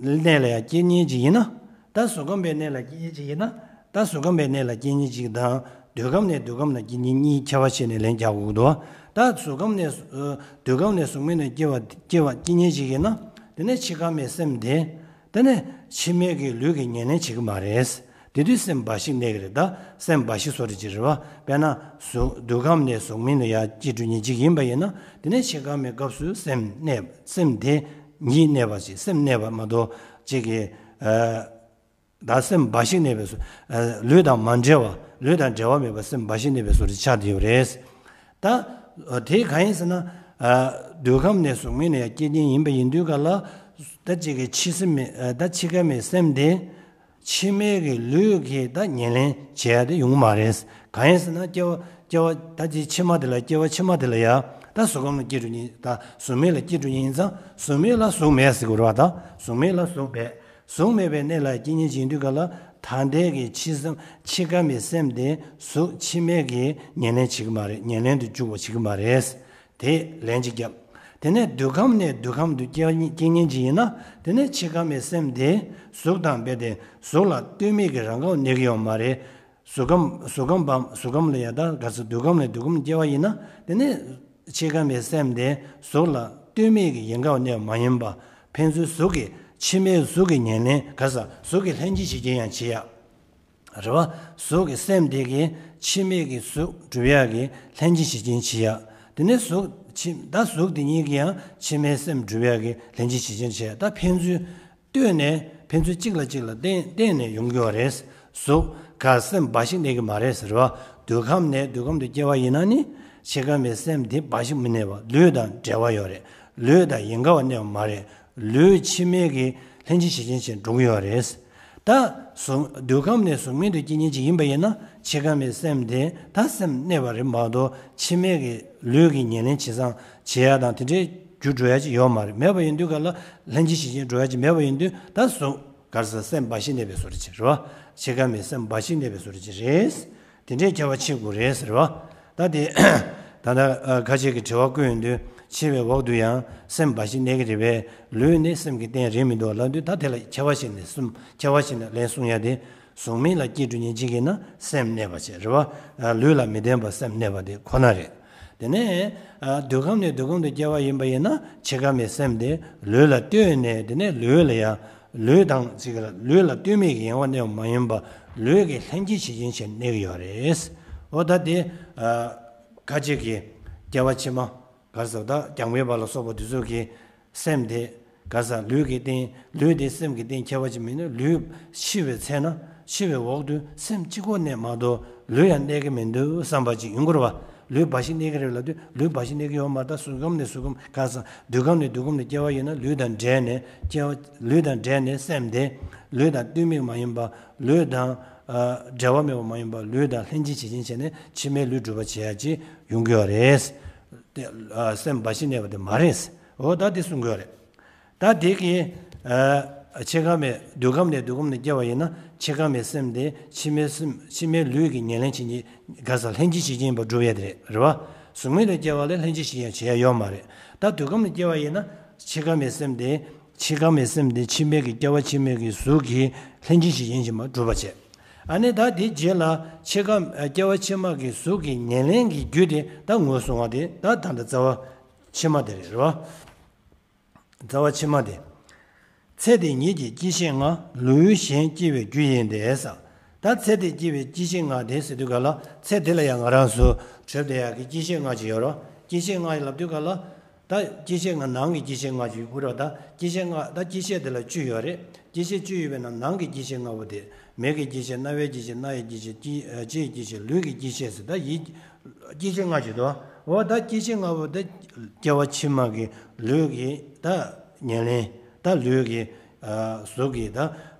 གནས་ལ་ཡང་སྐྱེ་མཁན་ཅིག་ཡིན་ན། ད་གཟུགས་ཁམས་པའི་གནས་ལ་སྐྱེ་མཁན་ཅིག་ཡིན་ན། ད་གཟུགས་ཁམས་པའི་གནས་ལ་སྐྱེ་མཁན་ཅིག་དང་། འདོད་ཁམས་ནས་འདོད་ཁམས་ལ་སྐྱེ་མཁན་གཉིས་ཁྱད་པར་ཕྱེ་ནས་ལན་རྒྱག་དགོས་འདུག་ད་གཟུགས་ཁམས་ནས། འདོད་ཁམས་ནས་གཟུགས་མེད་ནས་སྐྱེ་བ་སྐྱེ་བ་སྐྱེ་མཁན་ཅིག་ཡིན་ན། དེ་ནས་འཆི་ཁ་མའི་སེམས་དེ། དེ་ནས་འཆི་མེད་ཀྱི་ལུས་ཀྱི་ཉེར་ལེན་བྱེད་ཀྱི་མ་རེད། དེ་དུས་སེམས་འབའ་ཞིག་གནས་ཀྱི་རེད། ད་སེམས་འབའ་ཞིག་བཟོ་རེ་ཅིག་རེད་བ། དཔེར་ན། གཟུགས་འདོད་ཁམས་ནས་གཟུགས་མེད་ལ་ཡར་སྐྱེ་འགྲོ་མཁན་ཅིག་ཡིན་པ་ཡིན་ན། དེ་ནས་འཆི་ཁ་མའི་སྐབས་སུ་སེམས་གནས། སེམས་དེ་ཉིད་གནས་པ་ཞིག་སེམས་གནས་པ་མ་གཏོགས་ཅིག་གི་ད་སེམས་འབའ་ཞིག་གནས་པའི་སོ། ལུས་དང་མ་འབྲེལ་བ། ལུས་དང་འབྲེལ་བ་མེད་པར་སེམས་འབའ་ཞིག་གནས་པའི་བཟོ་འདྲ་ཆགས་བསྡད་ཡོད་རེད། ད། དེ་གང་ཡིན་ཟེར་ན། འདོད་ཁམས་ནས་གཟུགས་མེད་ནས་ཡར་སྐྱེ་མཁན་ཡིན་པ་ཡིན་དུས་ག་ལ། ད་ཅིག་གི་འཆི་སེམས་མེད། ད་འཆི་ཁ་མའི་སེམས་དེ། འཆི་མེད་ཀྱི་ལུས་ཀྱི་ད་ཉེར་ལེན་བྱེད་ཡ་དེ་ཡོང་གི་མ་རེད། གང་ཡིན་ཟེར་ན་སྐྱེ་བ་སྐྱེ་བ་ད་ཅིག་ཕྱི་མ་དེ་ལ་སྐྱེ་བ་ཕྱི་མ་དེ་ལ་ཡ། ད་གཟུགས་ཁམས་ལ་སྐྱེ་འགྲོ་མཁན་ད་གཟུགས་མེད་ལ་སྐྱེ་འགྲོ་མཁན་ཡིན་ཙང་གཟུགས་མེད་ལ་གཟུགས་མེད་ཟེར་དགོས་རེད་བ། ད་གཟུགས་མེད་ལ་གཟུགས་མེད། གཟུགས་མེད་པའི་གནས་ལ་སྐྱེ་མཁན་ཅིག་ཡིན་དུས་ག་ལ། ད་ལྟའི་གི་འཆི་སེམས་འཆི་ཁ་མའི་སེམས་དེ་གཟུགས་འཆི་མེད་ཀྱི་ཉེར་ལེན་བྱེད་ཀྱི་མ་རེད། ཉེར་ལེན་དུ་འཇུག་པ་བྱེད་ཀྱི་མ་རེད། དེ་ལན་གཅིག་བརྒྱབ། དེ་ནས་འདོད་ཁམས་ནས་འདོད་ཁམས་དུ་སྐྱེ་སྐྱེ་མཁན་ཅིག་ཡིན་ན། དེ་ནས་འཆི་ཁ་མའི་སེམས་དེ་གཟུགས་དང་འབྲེལ་ཏེ་གཟུགས་ལ་ལྟོས་མེད་ཀྱི་རང་ག་བ་གནས་ཀྱི་ཡོད་མ་རེད། གཟུགས་ཁམས་གཟུགས་ཁམས་པའམ་གཟུགས་ཁམས་ལ་ཡ་ད་ག་ཚོད་འདོད་ཁམས་ནས་འདོད་ཁམས་སྐྱེ་བ་ཡིན་ན། དེ་ནས་འཆི་ཁ་མའི་སེམས་དེ་གཟུགས་ལ་ལྟོས་མེད་ཀྱི་ཡིད་འགའ་བ་གནས་པ་མ་ཡིན་པ། ཕན་ཚུན་གཟུགས་ཀྱི་འཆི་མེད་གཟུགས་ཀྱི་ཉེར་ལེན་ག་ས་གཟུགས་ཀྱི་ལྷན་ཅིག་བྱེད་རྐྱེན་ཡང་བྱེད་ཡ། རེད་བ། གཟུགས་ཀྱི་སེམས་དེ་གིས་འཆི་མེད་ཀྱི་གཟུགས་སྒྲུབ་ཡག་གི་ལྷན་ཅིག་བྱེད་རྐྱེན་བྱེད་ཡག་དེ་ནས་གཟུགས་འཆི་ད་གཟུགས་དེ་ཉིད་ཀྱིས་ཡང་འཆི་མེད་སེམས་སྒྲུབ་ཡག་གི་ལྷན་ཅིག་བྱེད་རྐྱེན་བྱེད་ཡག་ད་ཕན་ཚུན་ལྟོས་ནས་ཕན་ཚུན་གཅིག་ལ་གཅིག་ལ་བརྟེན་བརྟེན་ནས་ཡོང་གི་ཡོད་རེད། གཟུགས་ག་སེམས་འབའ་ཞིག་གནས་ཀྱི་མ་རེད་ཟེར་བ། འདོད་ཁམས་ནས་འདོད་ཁམས་དུ་སྐྱེ་བ་ཡིན་ན་ནི། འཆི་ཁ་མའི་སེམས་དེ་འབའ་ཞིག་མི་གནས་པ་ལུས་དང་འབྲེལ་བ་ཡོད་རེད། ལུས་དང་ཡིད་འགའ་བ་གནས་པ་མ་རེད། ལུས་འཆི་མེད་ཀྱི་ལྷན་ཅིག་བྱེད་རྐྱེན་ཅིག་འགྲོ་གི་ཡོད་རེད། ད་གཟུགས་འདོད་ཁམས་ནས་གཟུགས་མེད་དུ་སྐྱེ་མཁན་ཅིག་ཡིན་པ་ཡིན་ན་འཆི་ཁ་མའི་སེམས་དེ་ད་སེམས་གནས་པ་རེད་མ་གཏོགས་འཆི་མེད་ཀྱི་ལུས་ཀྱི་ཉེར་ལེན་བྱེད་སང་བྱེད་ཡ་དང་དེ་འདྲའི་རྒྱུ་འགྲོ་ཡ་ཅིག་ཡོད་མ་རེད། མེད་པ་ཡིན་དུས་ག་ལ་ལྷན་ཅིག་བྱེད་རྐྱེན་འགྲོ་ཡ་ཅིག་མེད་པ་ཡིན་དུས་ད་གཟུགས་ ག་རེ་ཟེར། སེམས་འབའ་ཞིག་གནས་པའི་བཟོ་འདྲ་ཅིག་རེད་བ། འཆི་ཁ་མེད་སེམས་འབའ་ཞིག་གནས་པའི་བཟོ་འདྲ་ཅིག་རེད། དེ་འདྲའི་སྐྱེ་བ་འཆི་དགོས་རེད་ཟེར་བ། ད་དེ་ད་ལྟ་ཁ་ཅིག་གིས་དྲི་བ་བཀོད་ཡོང་དུས། འཆི་བའི་འོག་ཏུ་ཡང་སེམས་འབའ་ཞིག་གནས་ཀྱི་རེད་པས། ལུས་ནི་སེམས་ཀྱི་རྟེན་རེད་མི་འདུག་ལབ་དུས། ད་དེ་ལ་ཁྱད་པར་ཞིག་ནས་གསུམ། ཁྱད་པར་ཞིག་ནས་ལན་གསུང་ཡ་དེ། གཟུགས་མེད་ལ་སྐྱེས་གྲོལ་ཉིན་གཅིག་ཡིན་ན་སེམས་གནས་པ་བྱས་རེད་བ། ལུས་ལ་མི་ལྡན་པ་སེམས་གནས་པ་དེ་ཁོ་ན་རེད། དེ་ནས་འདོད་ཁམས་ནས་འདོད་ཁམས་དུ་སྐྱེ་བ་ཡིན་པ་ཡིན་ན། འཆི་ཁ་མེད་སེམས་དེ་ལུས་ལ་ལྟོས་ནས། དེ་ནས་ལུས་ལ་ཡང་ལུས་དང་གཅིག་ལ་ལུས་ལ་ལྟོས་མེད་ཀྱི་ཡེངས་པ་གནས་པ་མ་ཡིན་པ། ལུས་ཀྱི་ལྷན་སྐྱེས་གཞི་ཅན་བྱས་གནས་ཀྱི་ཡོད་རེད། འོ་ད་དེ་ཁ་ཅིག་གིས་སྐྱེ་བ་ཕྱི་མ། ག་རེ་ཟེར། ད་རྒྱང་འཕེན་པ་ལ་སོགས་པ་དེ་ཚོ་གིས་སེམས་དེ་ག་རེ་ཟེར། ལུས་ཀྱི་རྟེན། ལུས་དེ་སེམས་ཀྱི་རྟེན་ཁྱད་པར་ཅིག་མིན་ན། ལུས་འཆི་བའི་ཚེ་ན་འཆི་བའི་འོག་ཏུ་སེམས་གཅིག་པོ་གནས་མ་གཏོགས་ལུས་ཡང་གནས་ཀྱི་མི་འདུག་བསམ་པ་ཅིག་ཡོང་གི་རེད་བ། ལུས་འབའ་ཞིག་གནས་ཀྱི་རེད་ལབ་དུས། ལུས་འབའ་ཞིག་གནས་ཀྱི་ཡོད་མ་རེད། ད་གཟུགས་ཁམས་ནས་གཟུགས་ཁམས། ག་རེ་ཟེར། འདོད་ཁམས་ནས་འདོད་ཁམས་ནས་སྐྱེ་བ་ཡིན་ན། ལུས་དང་འབྲེལ་ནས་སྐྱེ་བ། ལུས་དང་འབྲེལ་ནས་སེམས་དེ་ལུས་དང་ལྟོས་མེད་མ་ཡིན་པ། ལུས་དང་འབྲེལ་བ་མེད་པ་མ་ཡིན་པ། ལུས་དང་ལྷན་སྐྱེས་གཞི་ཅན་བྱས་ནས་འཆི་མེད་ལུས་སྒྲུབ་པ་བྱེད་ཡ་ཅིག་ཡོང་གི་ཡོད་རེད། དེ་སེམས་འབའ་ཞིག་གནས་པ་དེ་མ་རེད། འོ་ད་དེ་གསུང་གི་ཡོད་རེད། ད་དེ་གི་འཆི་ཁ་མེད། འདོད་ཁམས་ནས་འདོད་ཁམས་ནས་སྐྱེ་བ་ཡིན་ན། འཆི་ཁ་མེད་སེམས་དེ་འཆི་མེད་སེམས། འཆི་མེད་ལུས་ཀྱི་ཉེར་ལེན་བྱེད་མཁན། ག་རེ་ཟེར། ལྷན་སྐྱེས་གཞི་ཅན་པ་སྒྲུབ་ཡ་དེ་རེད། རེད་བ། གཟུགས་མེད་ལ་སྐྱེ་བ་ལ་ལྷན་སྐྱེས་གཞི་ཅན་བྱེད་ཡ་ཡོད་མ་རེད། ད་འདོད་ཁམས་ནས་སྐྱེ་བ་ཡིན་ན། འཆི་ཁ་མེད་སེམས་དེ། འཆི་ཁ་མེད་སེམས་དེ་འཆི་མེད་ཀྱི། སྐྱེ་བ་འཆི་མེད་ཀྱི་གཟུགས་ཀྱི་ལྷན་སྐྱེས་གཞི་ཅན་བྱེད་མ་སྒྲུབ་པ་བྱས། ཨ་ནི་ད་དེའི་རྗེས་ལ་འཆི་ཁ། སྐྱེ་བ་ཕྱི་མ་གི་གཟུགས་ཀྱི་ཉེར་ལེན་གྱི་རྒྱུ་དེ་ད་ངོས་བཟུང་བ་དེ། ད་ད་ལྟ་རྩ་བ་ཕྱི་མ་དེ་རེད། རེད་བ། རྩ་བ་ཕྱི་མ་དེ། ཚེ་འདི་ཉིད་ཀྱི་སྐྱེ་ཤི་ལྔ། ལུས་གཞན་སྐྱེ་བའི་རྒྱུ་ཡིན་ཏེ་ཟེར། ད་ཚེ་འདི་སྐྱེ་བའི་སྐྱེ་ཤི་ལྔ་དེ་ཟེར་དུས་ག་ལ། ཚེ་འདི་ལ་ཡང་ང་རང་ཚོ་གྲུབ་བསྡད་ཡག་གི་སྐྱེ་ཤི་ལྔ་ཅིག་ཡོད་རེད། སྐྱེ་ཤི་ལྔ་ལབ་དུས་ག་ལ། ད་སྐྱེ་ཤི་ལྔ། ནང་གི་སྐྱེ་ཤི་ལྔ་ཅིག་ཡོད་རེད་བ། ད་སྐྱེ་ཤི་ལྔ། ད་སྐྱེ་ཤི་དེ་ལ་བཅུ་ཡོད་རེད། སྐྱེ་ཤི་བཅུ་ཡོད་པའི་ནང་། ནང་གི་སྐྱེ་ཤི་ལྔ་པོ་དེ། མིག་གི་སྐྱེ་ཤི། རྣ་བའི་སྐྱེ་ཤི། སྣ་ཡི་སྐྱེ་ཤི། ལྕེ། ལྕེ་ཡི་སྐྱེ་ཤི། ལུས་ཀྱི་སྐྱེ་ཤི་ཟེར། ད་ཡིད། སྐྱེ་ཤི་ལྔ་ཅིག་འདུག་འོ་ད་སྐྱེ་ཤི་ལྔ་པོ་དེ་སྐྱེ་བ་ཕྱི་མ་གི་ལུས་ཀྱི་ད་ཉེར་ལེན། ད་ལུས་ཀྱི་གཟུགས་ཀྱི་ད་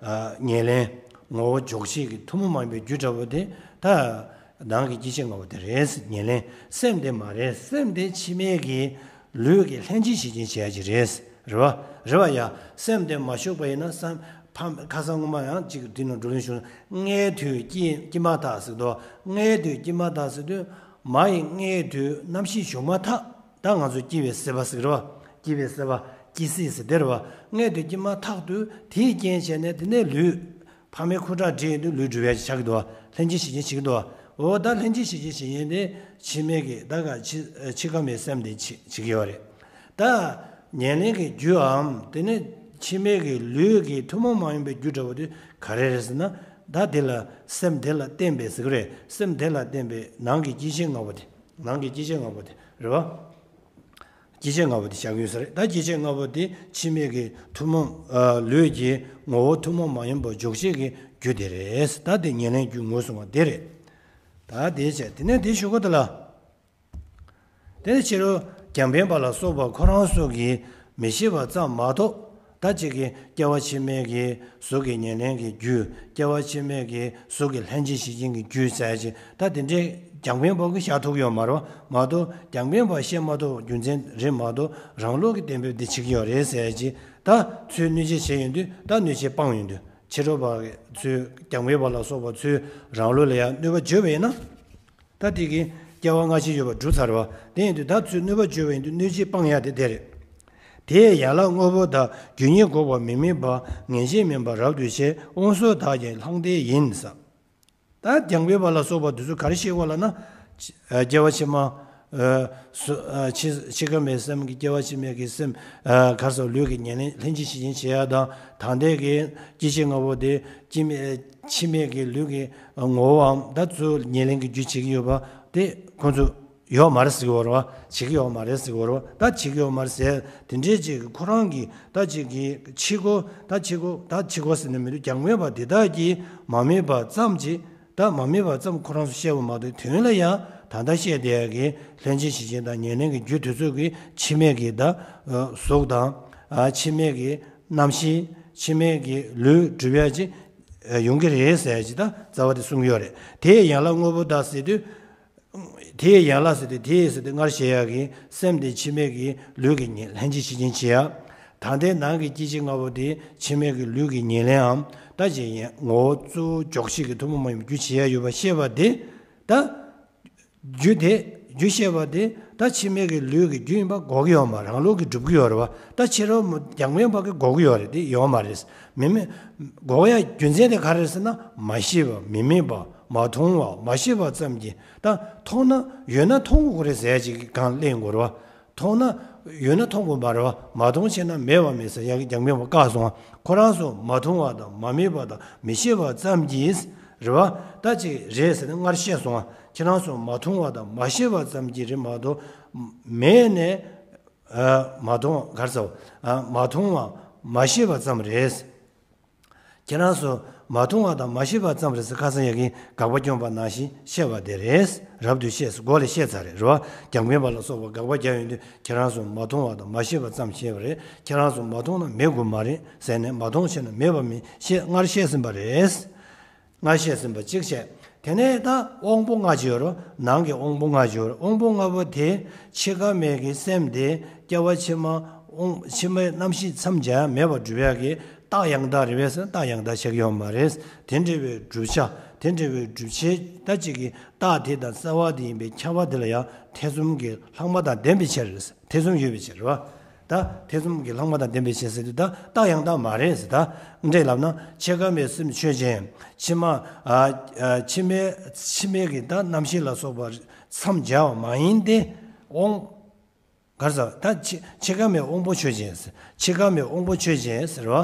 ཉེར་ལེན། ངོ་བོ་འཇོག་བྱེད་ཀྱི་ཐུན་མོང་མ་ཡིན་པའི་རྒྱུ་འདྲ་པོ་དེ། ད་ནང་གི་སྐྱེ་ཤི་ལྔ་པོ་དེ་རེད། ཉེར་ལེན། སེམས་དེ་མ་རེད། སེམས་དེ་འཆི་མེད་ཀྱི་ལུས་ཀྱི་ལྷན་སྐྱེས་གཞི་ཅན་བྱེད་ཡ་ཅིག་རེད། རེད་བ། རེད་བ་ཡ། སེམས་དེ་མ་ཞུགས་པ་ཡིན་ན། སེམས་ཕ། ཁ་སང་སྔོན་མ་ཡང་ཅིག་འདི་ནང་བགྲོ་གླེང་ཞུ། ལྔའི་དུས་སྐྱེ། སྐྱེས་མ་ཐག་ཟེར་དུས། ལྔའི་དུས་སྐྱེས་མ་ཐག་ཟེར་དུས། མ་ཡི་ལྔའི་དུས་རྣམ་ཤེས་ཞུགས་མ་ཐག་ད་ང་ཚོ་སྐྱེ་བའི་སྲིད་པ་ཟེར་གི་རེད་བ། སྐྱེ་བའི་སྲིད་པ། སྐྱེ་སྲིད་ཟེར་དེ་རེད་བ། ལྔའི་དུས་སྐྱེས་མ་ཐག་ཏུ་དེའི་རྐྱེན་བྱས་ནས། དེ་ནས་ལུས། ཕ་མའི་ཁུ་ཁྲག་འདྲེས་ཡོང་དུས་ལུས་སྒྲུབ་ཡ་ཅིག་ཆགས་ཀྱི་འདུག་བ། ལྷན་སྐྱེས་གཞི་ཅན་བྱེད་ཀྱི་འདུག་བ། འོ་ད་ལྷན་སྐྱེས་གཞི་ཅན་བྱེད་མཁན་དེ་འཆི་མེད་ཀྱི། ད་ག། འཆི། འཆི་ཁ་མེད་སེམས་དེ་བྱེད། བྱེད་ཀྱི་ཡོད་རེད། ད་ཉེར་ལེན་གྱི་རྒྱུའམ། དེ་ནས་འཆི་མེད་ཀྱི་ལུས་ཀྱི་ཐུན་མོང་མ་ཡིན་པའི་རྒྱུ་འདྲ་པོ་དེ་ག་རེ་རེད་ཟེར་ན། ད་དེ་ལ་སེམས་དེ་ལ་བརྟེན་པའི་ཟེར་གི་རེད། སེམས་དེ་ལ་བརྟེན་པའི་ནང་གི་སྐྱེ་ཤི་ལྔ་པོ་དེ། ནང་གི་སྐྱེ་ཤི་ལྔ་པོ་དེ་རེད་བ། སྐྱེ་མཆེད་ལྔ་པོ་དེ་བཞག་ཡོད་ས་རེད། ད་སྐྱེ་མཆེད་ལྔ་པོ་དེ་འཆི་མེད་ཀྱི་ཐུན་མོང་། ཨ། ལུས་ཀྱི་ངོ་བོ་ཐུན་མོང་མ་ཡིན་པ་འཇོག་བྱེད་ཀྱི་རྒྱུ་དེ་རེད། ད་དེ་ཉེར་ལེན་རྒྱུ་ངོས་བཟུང་བ་དེ་རེད། ད་དེ་བྱས། དེ་ནས་དེ་ཞུ་གོ། དེ་ལ། དེ་ནས་ཕྱི་རོལ་རྒྱང་འཕེན་པ་ལ་སོགས་པ་ཁོ་རང་ཚོ་གིས་མི་ཤེས་པ་ཙམ་མ་གཏོགས། ད་ཅིག་གིས་སྐྱེ་བ་ཕྱི་མའི་གི་གཟུགས་ཀྱི་ཉེར་ལེན་གྱི་རྒྱུ། སྐྱེ་བ་ཕྱི་མའི་གི་གཟུགས་ཀྱི་ལྷན་སྐྱེས་གཞི་ཅན་གྱི་རྒྱུ་ཟེར་ཡ་ཅིག་ད་དེ་འདྲའི་རྒྱང་འཕེན་པ་གིས་བཞག་ཐུབ་ཡོད་མ་རེད་བ། མ་གཏོགས་རྒྱང་འཕེན་པ་བཤད་མ་ཐུབ་རྒྱུ་མཚན་རེད་མ་གཏོགས། རང་ལུགས་ཀྱི་གཏན་འབེབས་འདི་བྱེད་ཀྱི་ཡོད་རེད་ཟེར་ཡ་ཅིག་ད་ཚུར་གནོད་བྱེད་བྱས་ཡོང་དུས། ད་གནོད་བྱེད་སྤངས་ཡོང་དུས། ཕྱི་རོལ་པ་གི་ཚུར། རྒྱང་འཕེན་པ་ལ་སོགས་པ་ཚུར་རང་ལུགས་ལ་ཡང་གནོད་པ་བརྗོད་པ་ཡིན་ན། ད་དེ་གིས་སྐྱེ་བ་སྔ་ཕྱི་ཡོད་པ་གྲུབ་ཚར་བ། དེ་ཡིན་དུས་ད་ཚུར་གནོད་པ་བརྗོད་པ་ཡིན་དུས་གནོད་བྱེད་སྤང་ཡ་དེ་དེ་རེད། དེ་ཡན་ལག་དངོས་པོ་དག་རྒྱུ་ཉིད་འགོག་པ་མི་དམིགས་པ། ངེས་ཤེས་མིན་པ་རབ་ཏུ་ཤེས། དབང་ཕྱུག་དག་ཀྱང་ལྷང་ལྡན་ཡིན་ཟེར། ད་རྒྱང་འཕེན་པ་ལ་སོགས་པ་དེ་ཚོ་ག་རེ་བཤད་ཀྱི་ཡོད་ལབ་ན། སྐྱེ་བ་ཕྱི་མ། འཆི་ཁ་མེད་སེམས་ཀྱི། སྐྱེ་བ་ཕྱི་མའི་གི་སེམས། ག་རེ་ཟེར། ལུས་ཀྱི་ཉེར་ལེན་ལྷན་སྐྱེས་གཞི་ཅན་བྱེད་ཡ་དང་། ད་ལྟའི་གི་སྐྱེ་མཆེད་ལྔ་པོ་དེ། སྐྱེ་མེད། འཆི་མེད་ཀྱི་ལུས་ཀྱི་ངོ་བོའམ། ད་ཚུར་ཉེར་ལེན་གྱི་རྒྱུ་བྱེད་ཀྱི་ཡོད་པ་དེ་ཁོང་ཚོ་ཡོད་མ་རེད་ཟེར་གྱི་ཡོད་རེད་བ། བྱེད་ཀྱི་ཡོད་མ་རེད་ཟེར་གྱི་ཡོད་རེད་བ། ད་བྱེད་ཀྱི་ཡོད་མ་རེད་ཟེར། དེ་འདྲའི་ཅིག་ཁོ་རང་གི་ད་ཅིག་གི་ཕྱི་གོ། ད་ཕྱི་གོ། ད་ཕྱི་གོ་ཟེར་ནས་མི་འདུག་རྒྱང་འཕེན་པ་དེ་དག་གིས་མ་དམིགས་པ་ཙམ་གྱིས། ད་མ་དམིགས་པ་ཙམ་ཁོ་རང་ཚོ་བཤད་པ་མ་གཏོགས། དོན་ལ་ཡང་ད་ལྟ་བཤད་བསྡད་ཡ་གི་ལྷན་སྐྱེས་གཞི་ཅན་དང་ཉེར་ལེན་གྱི་རྒྱུ་དེ་ཚོ་གི་འཆི་མེད་ཀྱི་ད་གཟུགས་དང་། འཆི་མེད་ཀྱི་རྣམ་ཤེས། འཆི་མེད་ཀྱི་ལུས་སྒྲུབ་ཡ་ཅིག་ཡོང་གི་རེད་ཟེར་ཡ་ཅིག་ད་རྩ་བ་དེ་གསུང་གི་ཡོད་རེད། དེ་ཡན་ལག་དངོས་པོ་དག་ཟེར་དུས། དེའི་ཡན་ལག་ཟེར་དུས། དེའི་ཟེར་དུས་སྔར་བཤད་ཡག་གི་སེམས་དེ་འཆི་མེད་ཀྱི་ལུས་ཀྱི་ཉེར། ལྷན་སྐྱེས་གཞི་ཅན་བྱེད་ཡ། ད་ ད་ལྟའི་ནང་གི་སྐྱེ་འཆི་ལྔ་པོ་དེ་ཕྱི་མའི་གི་ལུས་ཀྱི་ཉེར་ལེན་འམ་ད་ཅིག་ངོ་བོ་གཙོ་བོ་འཇོག་བྱེད་ཀྱི་ཐུན་མོང་མ་ཡིན་པའི་རྒྱུ་བྱེད་ཡ་ཡོད་པ་ཤེས་པ་དེ། ད་རྒྱུ་དེ་རྒྱུ་ཤེས་པ་དེ་ད་ཕྱི་མའི་གི་ལུས་ཀྱི་རྒྱུ་ཡིན་པ་འགོག་གི་ཡོད་མ་རེད། རང་ལུགས་ཀྱིས་སྒྲུབ་ཀྱི་ཡོད་རེད་བ། ད་ཕྱི་རོལ་མ་རྒྱང་འཕེན་པ་གིས་འགོག་གི་ཡོད་རེད། དེ་ཡོད་མ་རེད། མི་མི་འགོག་ཡ་རྒྱུ་མཚན་དེ་ག་རེ་རེད་ཟེར་ན། མ་ཤེས་པ། མི་དམིགས་པ། མ་མཐོང་བ། མ་ཤེས་པ་ཙམ་གྱིས། ད་མཐོང་ན་ཡོད་ན་མཐོང་དགོས་རེད་ཟེར་ཡ་ཅིག་གི་སྒང་གླེང་དགོས་རེད་བ། མཐོང་ན་ཡོད་ན་མཐོང་དགོས་མ་རེད་བ། མ་མཐོང་བྱས་ན་མེད་པ་མེད་ཟེར་ཡ་གི་རྒྱང་འཕེན་པ་བཀག་སོང་བ། ཁོ་རང་ཚོ་མ་མཐོང་བ་དང་མ་དམིགས་པ་དང་མི་ཤེས་པ་ཙམ་གྱིས་རེད་བ། ད་ཅིག་རེད་ཟེར་ནས་སྔར་བཤད་སོང་བ། ཁྱེད་རང་ཚོ་མ་མཐོང་བ་དང་མ་ཤེས་པ་ཙམ་གྱིས་རེད་མ་གཏོགས། མེད་ནས་ཨ་མ་མཐོང་གར་ཟེར་བ། ཨ་མ་མཐོང་བ་མ་ཤེས་པ་ཙམ་རེད། ཁྱེད་རང་ཚོ་མ་མཐོང་བ་དང་མ་ཤེས་པ་ཙམ་རེད་ཟེར་ཁ་སང་ཡ་གིན་དགག་པ་བསྐྱོན་པ་ནང་བཞིན་བཤད་པ་དེ་རེད། རབ་ཏུ་ཤེས་སོ་སྒོ་ལས་བཤད་ཚར་རེད་རེད་བ། རྒྱང་འཕེན་པ་ལ་སོགས་པ་དགག་པ་རྒྱག་ཡོང་དུས་ཁྱེད་རང་ཚོ་མ་མཐོང་བ་དང་མ་ཤེས་པ་ཙམ་བཤད་པ་རེད། ཁྱེད་རང་ཚོ་མ་མཐོང་ན་མེད་དགོས་མ་རེད་ཟེར་ནས། མ་མཐོང་བྱས་ན་མེད་པ་མིན་ཞེས་སྔར་བཤད་ཟིན་པ་རེད། སྔར་བཤད་ཟིན་པ་གཅིག་བཤད། དེ་ནས་ད་དབང་པོ་ལྔ་ཅིག་ཡོད་རེད། ནང་གི་དབང་པོ་ལྔ་ཅིག་ཡོད་རེད། དབང་པོ་ལྔ་པོ་དེ་འཆི་ཁ་མེད་ཀྱི་སེམས་དེ་སྐྱེ་བ་ཕྱི་མ་དབང་ཕྱི་མའི་རྣམ་ཤེས་མཚམས་སྦྱར་མེད་པར་སྒྲུབ་ཡག་གི་རྟགས་ཡང་དག་རེད་པས་ཟེར་ན། རྟགས་ཡང་དག་ཆགས་ཀྱི་ཡོད་མ་རེད། དེ་འདྲ་བའི་བསྒྲུབ་བྱ། དེ་འདྲ་བའི་སྒྲུབ་བྱེད་ད་ཅིག་གི་རྟགས་དེ་དང་རྩ་བ་དེ་ཡིན་པའི་ཁྱབ་པ་དེ་ལ་ཡང་ཐེ་ཚོམ་གྱི་ལྷག་མ་དང་ལྡན་པའི་ཕྱིར། ཐེ་ཚོམ་ཡོད་པའི་ཕྱིར་རེད་བ། ད་ཐེ་ཚོམ་གྱི་ལྷག་མ་དང་ལྡན་པའི་ཕྱིར་ཟེར་དུས་ད་རྟགས་ཡང་དག་མ་རེད་ཟེར། ད་འདྲེ་ལབ་ན་འཆི་ཁ་མེད་སེམས་ཆོས་ཅན། ཕྱི་མ་ཨ་ཨ་ཕྱི་མའི་ཕྱི་མའི་གི་ད་རྣམ་ཤེས་ལ་སོགས་པ་མཚམས་སྦྱར་བ་མ་ཡིན་ཏེ། དབང་གར་ཟེར་ད་འཆི་འཆི་ཁ་མེད་དབང་པོ་ཆོས་ཅན་ཟེར། འཆི་ཁ་མེད་དབང་པོ་ཆོས་ཅན་ཟེར་བ།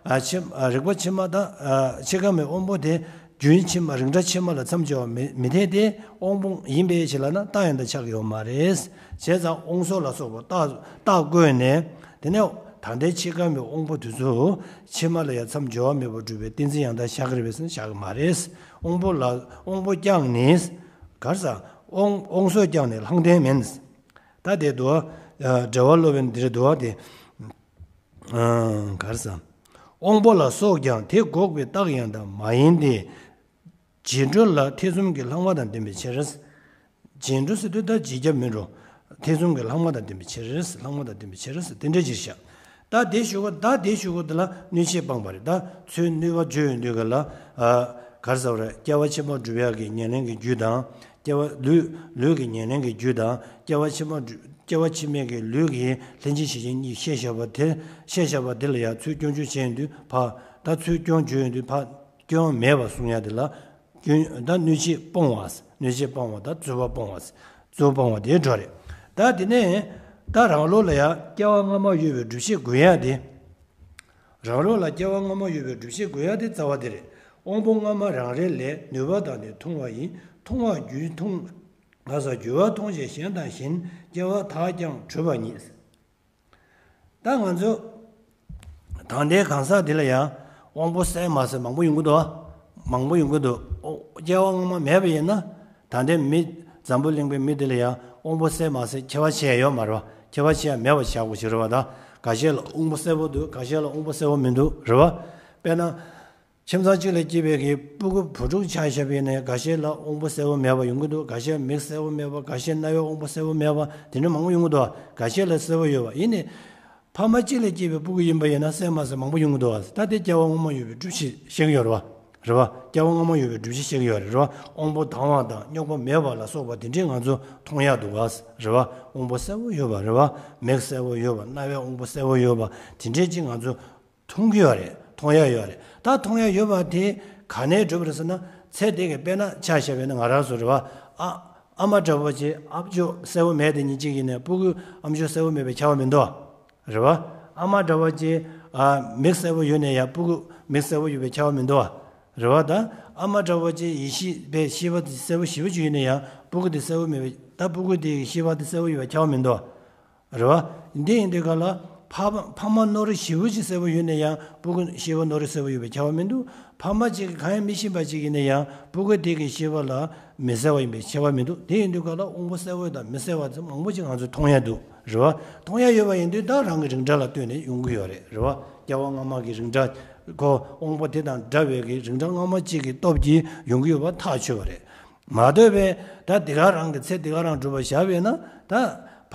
ཨ་ཕྱི་ཨ་རིག་པ་ཕྱི་མ་ད་ཨ་འཆི་ཁ་མེད་དབང་པོ་དེ་རྒྱུན་ཕྱི་མ་རིགས་འདྲ་ཕྱི་མ་ལ་མཚམས་སྦྱར་བ་མི་མི་འཐད་དེ། དབང་པོ་ཡིན་པའི་ཕྱིར་ལབ་ན་རྟགས་ཡང་དག་ཆགས་ཀྱི་ཡོད་མ་རེད། བྱས་ཙང་དབང་ཟོར་ལ་སོགས་པ་རྟགས་རྟགས་བཀོད་ནས། དེ་ནས་ད་ལྟའི་འཆི་ཁ་མེད་དབང་པོ་དེ་ཚོ་ཕྱི་མ་ལ་ཡང་མཚམས་སྦྱོར་བ་མེད་པར་སྒྲུབ་པའི་གཏན་ཚིགས་ཡང་དག་ཆགས་ཀྱི་རེད་པས་ཟེར་ན་ཆགས་ཀྱི་མ་རེད། དབང་པོ་ལ་དབང་པོ་རྐྱང་ནི་གར་ཟེར། དབང་དབང་ཟོར་རྐྱང་ནི་ལྷང་ལྡན་མིན། ད་དེ་འདུག་བ། འགྲེལ་བ་སློབ་དཔོན་འདི་རེད་འདུག་བ། དེ་གར་ཟེར། དབང་པོ་ལ་སོགས་ཀྱང་དེ་འགོག་པའི་རྟགས་ཡང་དག་མ་ཡིན་ཏེ། རྗེས་འགྲོ་ལ་ཐེ་ཚོམ་གྱི་ལྷག་མ་དང་ལྡན་པའི་ཕྱིར། རྗེས་འགྲོ་ཟེར་དུས་ད་རྗེས་ཁྱབ་མིན་འགྲོ། ཐེ་ཚོམ་གྱི་ལྷག་མ་དང་ལྡན་པའི་ཕྱིར། ལྷག་མ་དང་ལྡན་པའི་ཕྱིར་དེ་འདྲ་ཅིག་བཞག། ད་དེ་ཞུ་གོ་ད་དེ་ཞུ་གོ་དེ་ལ་གནོད་བྱེད་སྤངས་པ་རེད། ད་ཚུར་གནོད་པ་བརྗོད་ཡོང་དུས་ག་ལ། གར་ཟེར་བ་རེད། སྐྱེ་བ་ཕྱི་མ་སྒྲུབ་ཡག་གི་ཉེར་ལེན་གྱི་རྒྱུ་དང་། སྐྱེ་བ་ལུས་ལུས་ཀྱི་ཉེར་ལེན་གྱི་རྒྱུ་དང་། སྐྱེ་བ་ཕྱི་མ་སྒྲུབ་སྐྱེ་བ་ཕྱི་མའི་གི་ལུས་ཀྱི་ལྷན་ཅིག་བྱེད་ཅན་གཉིས་བཤད་བཞག་པ་དེ། བཤད་བཞག་པ་དེ་ལ་ཡང་ཚུར་སྐྱོན་བརྗོད་བྱས་ཡོང་དུས་ཕ། ད་ཚུར་སྐྱོན་བརྗོད་ཡོང་དུས་ཕ། སྐྱོན་མེད་པར་གསུང་ཡ་དེ་ལ། སྐྱོན་ད་གནོད་བྱེད་སྤོང་བ། གནོད་བྱེད་སྤོང་བ་དང་རྩོད་པ་སྤོང་བ། རྩོད་པ་སྤོང་བ་དེ་འགྲོ་རེད། ད་དེ་ནས་ད་རང་ལུགས་ལ་ཡང་སྐྱེ་བ་སྔ་མ་ཡོད་པའི་སྒྲུབ་བྱེད་དགོས་ཡ་དེ། རང་ལུགས་ལ་སྐྱེ་བ་སྔ་མ་ཡོད་པའི་སྒྲུབ་བྱེད་དགོས་ཡ་དེ་རྩ་བ་དེ་རེད། དབང་པོ་སྔ་མ་རང་རེ་ལས་ནུས་པ་དང་ནི་མཐོང་བ་ཡིན། མཐོང་བ་རྒྱུད་མཐོང་། ག་ས་རྒྱུ་བ་མཐོང་བྱེད་གཞན་དང་གཞན། སྐྱེ་བ་དག་ཀྱང་གྲུབ་པ་ཉིད། ད་ང་ཚོ་ད་ལྟའི་གང་ཟག་འདི་ལ་ཡང་དབང་པོ་གསལ་མ་གསལ་མང་པོ་ཡོང་གི་འདུག་མང་པོ་ཡོང་གི་འདུག་ཨོ། སྐྱེ་བ་སྔ་མ་མེད་པ་ཡིན་ན། ད་ལྟའི་མི་འཛམ་བུ་གླིང་པའི་མི་འདི་ལ་ཡང་དབང་པོ་གསལ་མ་གསལ་ཁྱད་པར་ཕྱེ་ཡ་ཡོད་མ་རེད་བ། ཁྱད་པར་ཕྱེ་ཡ་མེད་པ་བྱ་དགོས་ཀྱི་རེད་བ། ད་འགའ་ཤས་ལ་དབང་པོ་གསལ་པོ་འདུག་འགའ་ཤས་ལ་དབང་པོ་གསལ་པོ་མི་འདུག་རེད་བ། དཔེར་ན། ཁྱིམ་ཚང་གཅིག་ལ་སྐྱེས་པའི་གི་སྤུ་གུ་བུ་ཕྲུག་ཆ་བཞག་པ་ཡིན་ན་འགའ་ཤས་ལ་དབང་པོ་གསལ་པོ་མེད་པ་ཡོང་གི་འདུག་འགའ་ཤས་མིག་གསལ་པོ་མེད་པ། འགའ་ཤས་རྣ་བའི་དབང་པོ་གསལ་པོ་མེད་པ། དེ་འདྲ་མང་པོ་ཡོང་གི་འདུག་འགའ་ཤས་ལ་གསལ་པོ་ཡོད་པ་ཡིན་ནའི། ཕ་མ་གཅིག་ལ་སྐྱེས་པའི་སྤུ་གུ་ཡིན་པ་ཡིན་ན་གསལ་མ་གསལ་མང་པོ་ཡོང་གི་འདུག་ད་དེ་སྐྱེ་བ་སྔོན་མ་ཡོད་པའི་སྒྲུབ་བྱེད་བཤད་ཀྱི་ཡོད་རེད་བ། རེད་བ། སྐྱེ་བ་སྔོན་མ་ཡོད་པའི་སྒྲུབ་བྱེད་བཤད་ཀྱི་ཡོད་རེད་བ། དབང་པོ་དང་བ་དང་རྙོག་པ་མེད་པ་ལ་སོགས་པ་དེ་འདྲས་ང་ཚོ་མཐོང་ཡག་འདུག་ག་རེད་བ། དབང་པོ་གསལ་པོ་ཡོད་པ་རེད་བ། མིག་གསལ་པོ་ཡོད་པ། རྣ་བའི་དབང་པོ་གསལ་པོ་ཡོད་པ། དེ་འདྲས་ཅིག་ང་ཚོ་མཐོང་གི་ཡོད་རེད། མཐོང་ཡག་ཡོད་རེད། ད་མཐོང་ཡག་ཡོད་པ་དེ་ག་ནས་གྲུབ་རེད་ཟེར་ན། ཚེ་འདི་གི་དཔེར་ན་ཆ་བཞག་པ་ཡིན་ན་ང་རང་ཚོ་རེད་བ། ཨ་ཨ་མ་འདྲ་པོ་ཅིག་ཨ་མཆོག་གསལ་པོ་མེད་དེ་ཉིད་གཅིག་ཡིན་ནའི་སྤུ་གུ་ཨ་མཆོག་གསལ་པོ་མེད་པའི་ཁྱབ་པ་མི་འདུག་བ། རེད་བ། ཨ་མ་འདྲ་པོ་ཅིག་ཨ་མིག་གསལ་པོ་ཡོད་ནའི་ཡང་སྤུ་གུ་མིག་གསལ་པོ་ཡོད་པའི་ཁྱབ་པ་མི་འདུག་བ། རེད་བ། ད་ཨ་མ་འདྲ་པོ་ཅིག་ཡིད་ཤེས་པའི་ཤེས་པ་དེ་གསལ་པོ་ཞེ་པོ་ཅིག་ཡོད་ནའི་ཡང་སྤུ་གུ་དེ་གསལ་པོ་མེད་པའི། ད་སྤུ་གུ་དེ་གི་ཤེས་པ་དེ་གསལ་པོ་ཡོད་པའི་ཁྱབ་པ་མི་འདུག་བ། རེད་བ། འདི་ཡིན་དུས་ག་ལ་ཕ་མ་ཕ་མ་རྣོ་རིགས་ཞེ་པོ་ཅིག་གསལ་པོ་ཡོད་ན་ཡང་སྤུ་གུ་ཤེས་པ་རྣོ་རིགས་གསལ་པོ་ཡོད་པའི་ཁྱབ་པ་མི་འདུག་ཕ་མ་གཅིག་གིས་གང་ཡང་མི་ཤེས་པ་ཅིག་ཡིན་ན་ཡང་སྤུ་གུ་དེ་གི་ཤེས་པ་ལ་མི་གསལ་བ་ཡིན་པའི་ཁྱབ་པ་མི་འདུག་དེ་ཡིན་དུས་ག་ལ་དབང་པོ་གསལ་བ་དང་མི་གསལ་བ་ཚོ་མང་པོ་ཅིག་ང་ཚོས་མཐོང་ཡ་འདུག་རེད་བ། མཐོང་ཡ་ཡོད་པ་ཡིན་དུས་ད་རང་གི་རིགས་འདྲ་ལ་ལྟོས་ནས་ཡོང་གི་ཡོད་རེད། རེད་བ། སྐྱེ་བ་སྔ་མ་གི་རིགས་འདྲ། ཁོ་དབང་པོ་དེ་དང་འདྲ་བའི་གི་རིགས་འདྲ་སྔ་མ་གཅིག་གི་སྟོབས་ཀྱིས་ཡོང་གི་ཡོད་པ་ཐག་ཆོད་པ་རེད། མ་ལྟོས་པའི་ད་འདི་ག་རང་གི་ཚེ་འདི་ག་རང་གྲུབ་པ་བཞག་པས་ན། ད་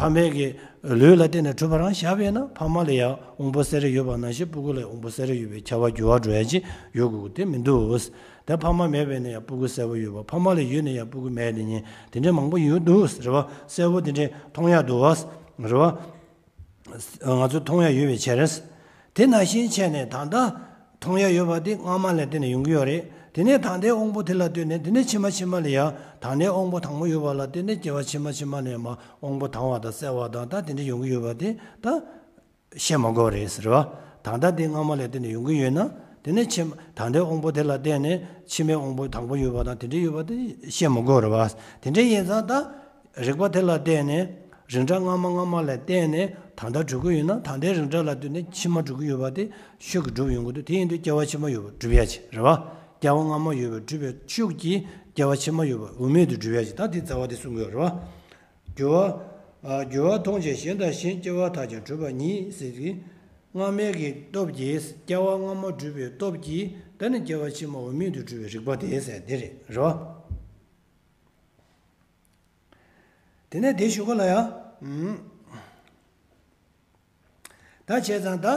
ཕ་མའི་གི་ལུས་ལ་བརྟེན་ནས་གྲུབ་པ་རང་བཞག་པས་ན། ཕ་མ་ལ་ཡང་དབང་པོ་གསལ་རིག་ཡོད་པ་ནང་བཞིན་སྤུ་གུ་ལ་དབང་པོ་གསལ་རིག་ཡོད་པའི་ཁྱབ་པ་འགྱུར་བ་འགྲོ་ཡ་ཅིག་ཡོད་དགོས་ཀྱི་དེ་མི་འདུག། ད་ཕ་མ་མེད་པས་ན་ཡང་སྤུ་གུ་གསལ་པོ་ཡོད་པ། ཕ་མ་ལ་ཡོད་ན་ཡང་སྤུ་གུ་མེད་དེ་ཉིད་དེ་འདྲའི་མང་པོ་ཡོད་འདུག་རེད་བ། གསལ་པོ་དེ་འདྲའི་མཐོང་ཡ་འདུག་བ་རེད་བ། ང་ཚོ་མཐོང་ཡ་ཡོད་པའི་ཕྱིར། དེ་ནང་བཞིན་བྱས་ནས་ད་ལྟ་མཐོང་ཡ་ཡོད་པ་དེ་སྔ་མ་ལ་བརྟེན་ནས་ཡོང་གི་ཡོད་རེད། དེ་ནས་ད་ལྟའི་དབང་པོ་དེ་ལ་ལྟོས་ནས་དེ་ནས་ཕྱི་མ་ཕྱི་མ་ལ་ཡང་ད་ལྟའི་དབང་པོ་དང་པོ་ཡོད་པ་ལ་བརྟེན་ནས་སྐྱེ་བ་ཕྱི་མ་ཕྱི་མ་ལ་ཡང་མ་དབང་པོ་དང་བ་དང་གསལ་བ་དང་ད་དེ་འདྲ་ཡོང་གི་ཡོད་པ་དེ་ད་བཤད་མ་དགོས་རེད་ཟེར་བ། ད་ལྟ་དེ་སྔ་མ་ལ་བརྟེན་ནས་ཡོང་གི་ཡོད་ན་དེ་ནས་ཕྱི་མ་ད་ལྟའི་དབང་པོ་དེ་ལ་བརྟེན་ནས་ཕྱི་མའི་དབང་པོ་དང་པོ་ཡོད་པ་དང་དེ་འདྲ་ཡོད་པ་དེ་བཤད་མ་དགོས་རེད་བ། དེ་འདྲ་ཡིན་ཙང་ད། རིག་པ་དེ་ལ་བརྟེན་ནས་རིགས་འདྲ་སྔ་མ་སྔ་མ་ལ་བརྟེན་ནས་ད་ལྟ་གྲུབ་ཀྱི་ཡོད་ན་ད་ལྟའི་རིགས་འདྲ་ལ་ལྟོས་ནས་ཕྱི་མ་གྲུབ་ཀྱི་ཡོད་པ་དེ་ཤུགས་ཀྱིས་གྲུབ་ཡོང་གི་འདུག། དེ་ཡིན་དུས་སྐྱེ་བ་ཕྱི་མ་ཡོད་པ་གྲུབ་ཡ་ཅིག་རེད་བ། སྐྱེ་བ་སྔ་མ་ཡོད་པ་གྲུབ་པའི་ཤུགས་ཀྱིས་སྐྱེ་བ་ཕྱི་མ་ཡོད་པ་འོས་མེད་དུ་གྲུབ་ཡ་ཅིག་ད་དེ་རྩ་བ་དེ་གསུང་གི་ཡོད་རེད་བ། འགྱུར་བ། འགྱུར་བ་མཐོང་བྱེད་གཞན་དང་གཞན་སྐྱེ་བ་མཐར་ཀྱང་གྲུབ་པ་ཉིད་ཟེར་གྱི། སྔ་མའི་གི་སྟོབས་ཀྱིས་སྐྱེ་བ་སྔ་མ་གྲུབ་པའི་སྟོབས་ཀྱིས་ད་ནི་སྐྱེ་བ་ཕྱི་མ་འོས་མེད་དུ་གྲུབ་པའི་རིགས་པ་དེ་ཟེར་དེ་རེད་རེད་བ། དེ་ནས་དེ་ཞུ་ག་ལ་ཡ། ད་བྱས་ཙང་ད་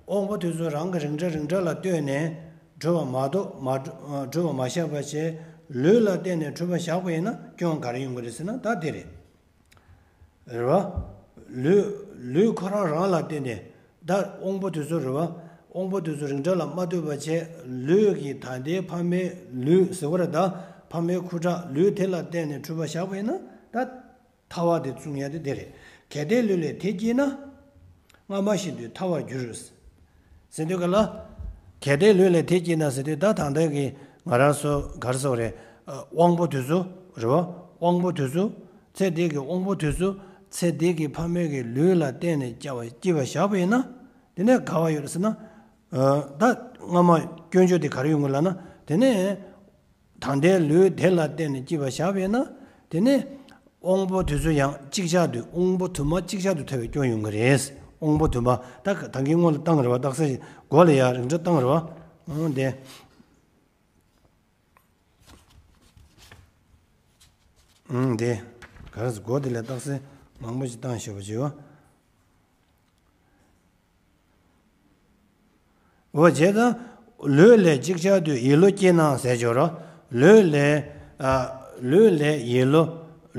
དབང་པོ་དེ་ཚོ་རང་གི་རིགས་འདྲ་རིགས་འདྲ་ལ་ལྟོས་ནས་གྲུབ་པ་མ་གཏོགས་མ་གྲུབ་པ་མ་བཞག་པ་བྱས། ལུས་ལ་བརྟེན་ནས་གྲུབ་པ་བཞག་པ་ཡིན་ན་སྐྱོན་ག་རེ་ཡོང་གི་རེད་ཟེར་ན་ད་དེ་རེད། རེད་བ། ལུས་ལུས་ཁོ་རང་རང་ལ་བརྟེན་ནས་ད་དབང་པོ་དེ་ཚོ་རེད་བ། དབང་པོ་དེ་ཚོ་རིགས་འདྲ་ལ་མ་ལྟོས་པ་བྱས། ལུས་ཀྱི་ད་ལྟའི་ཕ་མའི་ལུས་ཟེར་བ་རེད་ད། ཕ་མའི་ཁུ་ཁྲག་ལུས་དེ་ལ་བརྟེན་ནས་གྲུབ་པ་བཞག་པ་ཡིན་ན་ད། ཐ་བ་དེ་མཚུངས་ཡ་དེ་དེ་རེད། གལ་ཏེ་ལུས་ལས་དེ་སྐྱེས་ན། སྔ་མ་བཞིན་དུ་ཐར་བར་འགྱུར། ཟེར་དུས་ག་ལ། གལ་ཏེ་ལུས་ལས་དེ་སྐྱེས་ན་ཟེར་དུས་ད་ད་ལྟ་གི་ང་རང་ཚོ་ག་རེ་ཟེར་བ་རེད། དབང་པོ་དེ་ཚོ་རེད་བ། དབང་པོ་དེ་ཚོ། ཚེ་འདི་གི་དབང་པོ་དེ་ཚོ། ཚེ་འདི་གི་ཕ་མའི་གི་ལུས་ལ་བརྟེན་ནས་སྐྱེ་བ་སྐྱེས་པ་བཞག་པ་ཡིན་ན། དེ་ནས་ག་བ་ཡོད་རེད་ཟེར་ན། ད་སྔ་མ་སྐྱོན་བརྗོད་དེ་ག་རེ་ཡོང་གི་ལབ་ན། དེ་ནས། ད་ལྟའི་ལུས་དེ་ལ་བརྟེན་ནས་སྐྱེས་པ་བཞག་པས་ན། དེ་ནས་དབང་པོ་དེ་ཚོ་ཡང་གཅིག་ཆར་དུ་དབང་པོ་དུ་མ་གཅིག་ཆར་དུ་ཐལ་བའི་སྐྱོན་ཡོང་གི་རེད། དབང་པོ་དུ་མ་ད་ད་གིན་སྔོན་ལ་བཏང་རེད་བ། རྟགས་གསལ་མགོ་ལ་ཡང་རིགས་འདྲ་བཏང་རེད་བ། འོང་དེ། འོང་དེ། ག་རེ་ཟེར་མགོ་དེ་ལ་རྟགས་གསལ་མང་པོ་ཞིག་བཏང་ཤེས་པ་བྱེད་བ། འོ་བྱས་ཙང་། ལུས་ལས་ཅིག་ཆར་དུ་ཡིད་བློ་སྐྱེས་ན་ཟེར་ཆོག་རོ། ལུས་ལས། ཨ། ལུས་ལས་ཡིད་བློ།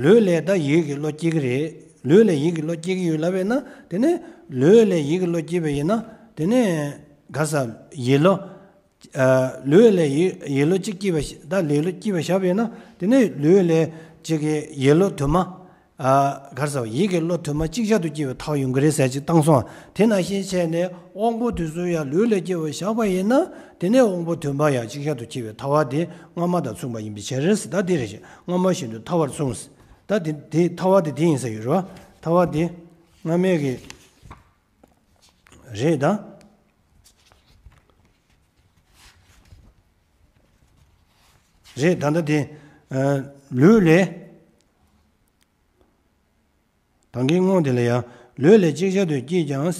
ལུས་ལས་ད་ཡིད་ཀྱི་བློ་སྐྱེ་གི་རེད། ལུས་ལས་ཡིད་ཀྱི་བློ་སྐྱེ་གི་ཡོད་ལབ་པས་ན། དེ་ནས་ལུས་ལས་ཡིད་ཀྱི་བློ་སྐྱེས་པ་ཡིན་ན། དེ་ནས་ག་ས་ཡིད་བློ། ཨ། ལུས་ལས་ཡིད་ཡིད་བློ་གཅིག་སྐྱེས་པ་ཞིག་ད་ལུས་བློ་སྐྱེས་པ་བཞག་པས་ན། དེ་ནས་ལུས་ལས་གཅིག་གི་ཡིད་བློ་དུ་མ། ཨ། ག་རེ་ཟེར། ཡིད་ཀྱི་བློ་དུ་མ་གཅིག་ཆར་དུ་སྐྱེ་བའི་ཐལ་བ་ཡོང་གི་རེད་ཟེར་ཅིག་བཏང་སོང་། དེ་ནང་བཞིན་བྱས་ནས་དབང་པོ་དེ་ཚོ་ཡང་ལུས་ལས་སྐྱེ་བ་བཞག་པ་ཡིན་ན། དེ་ནས་དབང་པོ་དུ་མ་ཡང་གཅིག་ཆར་དུ་སྐྱེ་བའི་ཐལ་བ་དེ་སྔ་མ་དང་མཚུངས་པ་ཡིན་པའི་ཕྱིར་ཟེར། ད་དེ་རེད། སྔ་མ་བཞིན་དུ་ཐར་བར་མཚུངས། ད་དེ་དེ་ཐལ་བ་དེ་དེ་ཡིན་ས་ཡོད་རེད་བ། ཐལ་བ་དེ་སྔ་མའི་གི་རེད་ད། རེད་ད་ལྟ་དེ། ཨ། ལུས་ལས། ད་གིན་སྔོན་དེ་ལ་ཡང་ལུས་ལས་ཅིག་ཆར་དུ་སྐྱེས་ཀྱང་།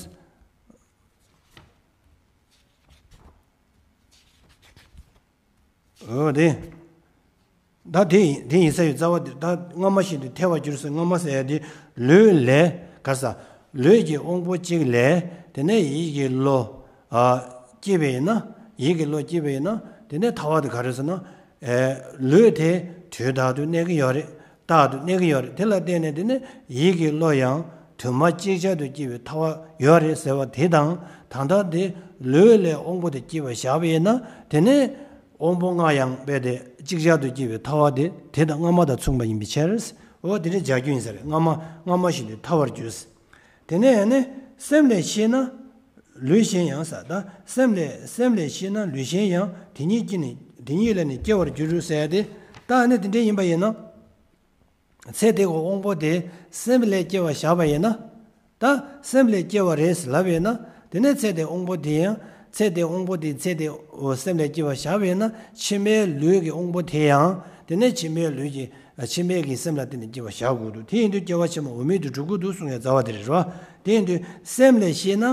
འོ་དེ། ད་དེ་ཡིན་དེ་ཡིན་ས་ཡོད། རྩ་བ་དེ་ད་སྔ་མ་བཞིན་དུ་ཐལ་བར་འགྱུར་ཟེར། སྔ་མ་ཟེར་ཡ་དེ་ལུས་ལས་ག་ས། ལུས་ཀྱི་དབང་པོ་གཅིག་ལས་དེ་ནས་ཡིད་ཀྱི་བློ། ཨ། སྐྱེས་པ་ཡིན་ན། ཡིད་ཀྱི་བློ་སྐྱེས་པ་ཡིན་ན། དེ་ནས་ཐལ་བ་དེ་ག་རེ་ཟེར་ན། ཨེ། ལུས་དེ་དུས་རྟག་ཏུ་གནས་ཀྱི་ཡོད་རེད། རྟག་ཏུ་གནས་ཀྱི་ཡོད་རེད། དེ་ལ་བརྟེན་ནས་དེ་ནས་ཡིད་ཀྱི་བློ་ཡང་དུ་མ་ཅིག་ཆར་དུ་སྐྱེ་བའི་ཐལ་བ་ཡོད་རེད་ཟེར་བ་དེ་དང་། ད་ལྟ་དེ་ལུས་ལས་དབང་པོ་དེ་སྐྱེས་པ་བཞག་པ་ཡིན་ན། དེ་ནས་དབང་པོ་ལྔ་ཡང་རྦད་དེ་ཅིག་ཆར་དུ་སྐྱེ་བའི་ཐལ་བ་དེ་དེ་དང་སྔ་མ་དང་མཚུངས་པ་ཡིན་པའི་ཕྱིར། འོ་དེ་འདྲ་བྱ་རྒྱུ་ཡིན་ས་རེད། སྔ་མ་སྔ་མ་བཞིན་དུ་ཐར་བར་འགྱུར། དེ་ནས་ཡང་ནི་སེམས་ལས་ཤེས་ན་ལུས་གཞན་ཡང་ཟེར། ད་སེམས་ལས་སེམས་ལས་ཤེས་ན་ལུས་གཞན་ཡང་དེ་ཉིད་ཀྱིས་ནི་དེ་ཉིད་ལས་ནི་སྐྱེ་བར་འགྱུར་ཟེར་ཏེ། ད་ནི་དེ་འདྲ་ཡིན་པ་ཡིན་ན། ཚེ་འདི་གི་དབང་པོ་དེ་སེམས་ལས་སྐྱེ་བ་བཞག་པ་ཡིན་ན། ད་སེམས་ལས་སྐྱེ་བ་རེད་ལབ་ཡིན་ན། དེ་ནས་ཚེ་འདིའི་དབང་པོ་དེ་ཡང་ཚེ་འདིའི་དབང་པོ་དེ་ཚེ་འདི་སེམས་ལས་སྐྱེ་བ་བཞག་པ་ཡིན་ན། ཕྱི་མའི་ལུས་ཀྱི་དབང་པོ་དེ་ཡང་དེ་ནས་ཕྱི་མའི་ལུས་ཀྱི་ཕྱི་མའི་གི་སེམས་ལ་བརྟེན་ནས་སྐྱེ་བ་བཞག་དགོས་འདུག། དེ་ཡིན་དུས་སྐྱེ་བ་ཕྱི་མ་འོས་མེད་དུ་འགྲོ་གི་འདུག་གསུང་ཡ་རྩ་བ་དེ་རེད་རོ། དེ་ཡིན་དུས་སེམས་ལས་ཤེས་ན།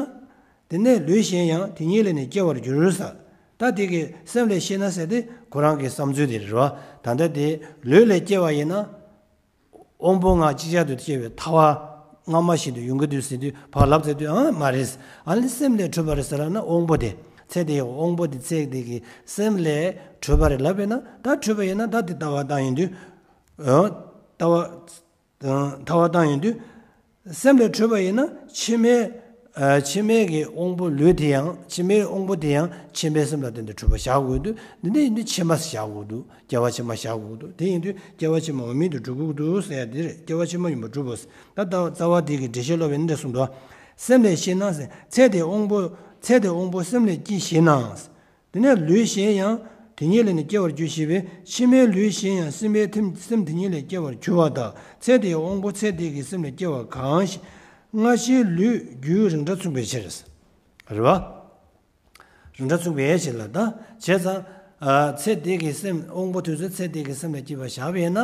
དེ་ནས་ལུས་གཞན་ཡང་དེ་ཉིད་ལས་ནི་སྐྱེ་བར་འགྱུར་ཟེར། ད་དེ་གི་སེམས་ལས་ཤེས་ན་ཟེར་ཏེ་ཁོ་རང་གི་བསམ་ཚུལ་དེ་རེད་རོ། ད་ལྟ་དེ་ལུས་ལས་སྐྱེ་བ་ཡིན་ན། དབང་པོ་ལྔ་ཅིག་ཅར་དུ་སྐྱེ་བའི་ཐལ་བ། སྔ་མ་བཞིན་དུ་ཡོང་གི་འདུག་ཟེར་དུས་ཕར་ལབ་ཟེར་དུས་ཨང་མ་རེད། ཨ་ནི་སེམས་ལས་གྲུབ་པ་རེད་ཟེར་ལབ་ན་དབང་པོ་དེ། ཚེ་དེའི་དབང་པོ་དེ་ཚེ་དེ་གི་སེམས་ལས་གྲུབ་པ་རེད་ལབ་པས་ན་ད་གྲུབ་པ་ཡིན་ན་ད་དེ་ལྟ་བ་བཏང་ཡིན་དུས། ཨ། ལྟ་བ། ལྟ་བ་བཏང་ཡིན་དུས། སེམས་ལས་གྲུབ་པ་ཡིན་ན་ཕྱི་མའི། ཨ། ཕྱི་མའི་གི་དབང་པོ་ལུས་དེ་ཡང་ཕྱི་མའི་དབང་པོ་དེ་ཡང་ཕྱི་མའི་སེམས་ལ་བརྟེན་ཏེ་གྲུབ་པ་བཞག་དགོས་འདུག་འདི་འདྲ་ཡིན་དུས་ཕྱི་མ་བཞག་དགོས་འདུག་སྐྱེ་བ་ཕྱི་མ་བཞག་དགོས་འདུག་དེ་ཡིན་དུས་སྐྱེ་བ་ཕྱི་མ་འོག་མིན་དུ་འགྲོ་དགོས་འདུག་ཟེར་ཡ་དེ་རེད། སྐྱེ་བ་ཕྱི་མ་ཡིན་པ་གྲུབ་པོ། ད་ལྟ་རྩ་བ་དེ་གི་འགྲེལ་བཤད་སློབ་པའི་འདི་འདྲ་གསུངས་འདུག་སེམས་ལས་ཤེས་ན་ཟེར། ཚེ་དེའི་དབང་པོ། ཚེ་དེའི་དབང་པོ་སེམས་ལས་སྐྱེས་ཞེ་ན། དེ་ནས་ལུས་གཞན་ཡང་དེ་ཉིད་ལས་ནི་སྐྱེ་བར་འགྱུར་ཞེས་པས། ཕྱི་མའི་ལུས་གཞན་ཡང་སེམས་པའི་ཐིམ་སེམས་དེ་ཉིད་ལས་སྐྱེ་བར་འགྱུར་བ་དང་། ཚེ་དེའི་དབང་པོ་ཚེ་དེ་གི་སེམས་ལས་སྐྱེ་བ་གང་ཞིག་སྔ་ཕྱིའི་ལུས་རྒྱུད་རིགས་འདྲ་མཚུངས་པའི་ཕྱིར། རེད་བ། རིགས་འདྲ་མཚུངས་པའི་ཕྱིར་ལ་ད། བྱས་ཙང་། ཨ། ཚེ་དེ་གི་སེམས་དབང་པོ་དེ་ཚོ་ཚེ་དེ་གི་སེམས་ལ་སྐྱེས་པ་བཞག་པས་ན།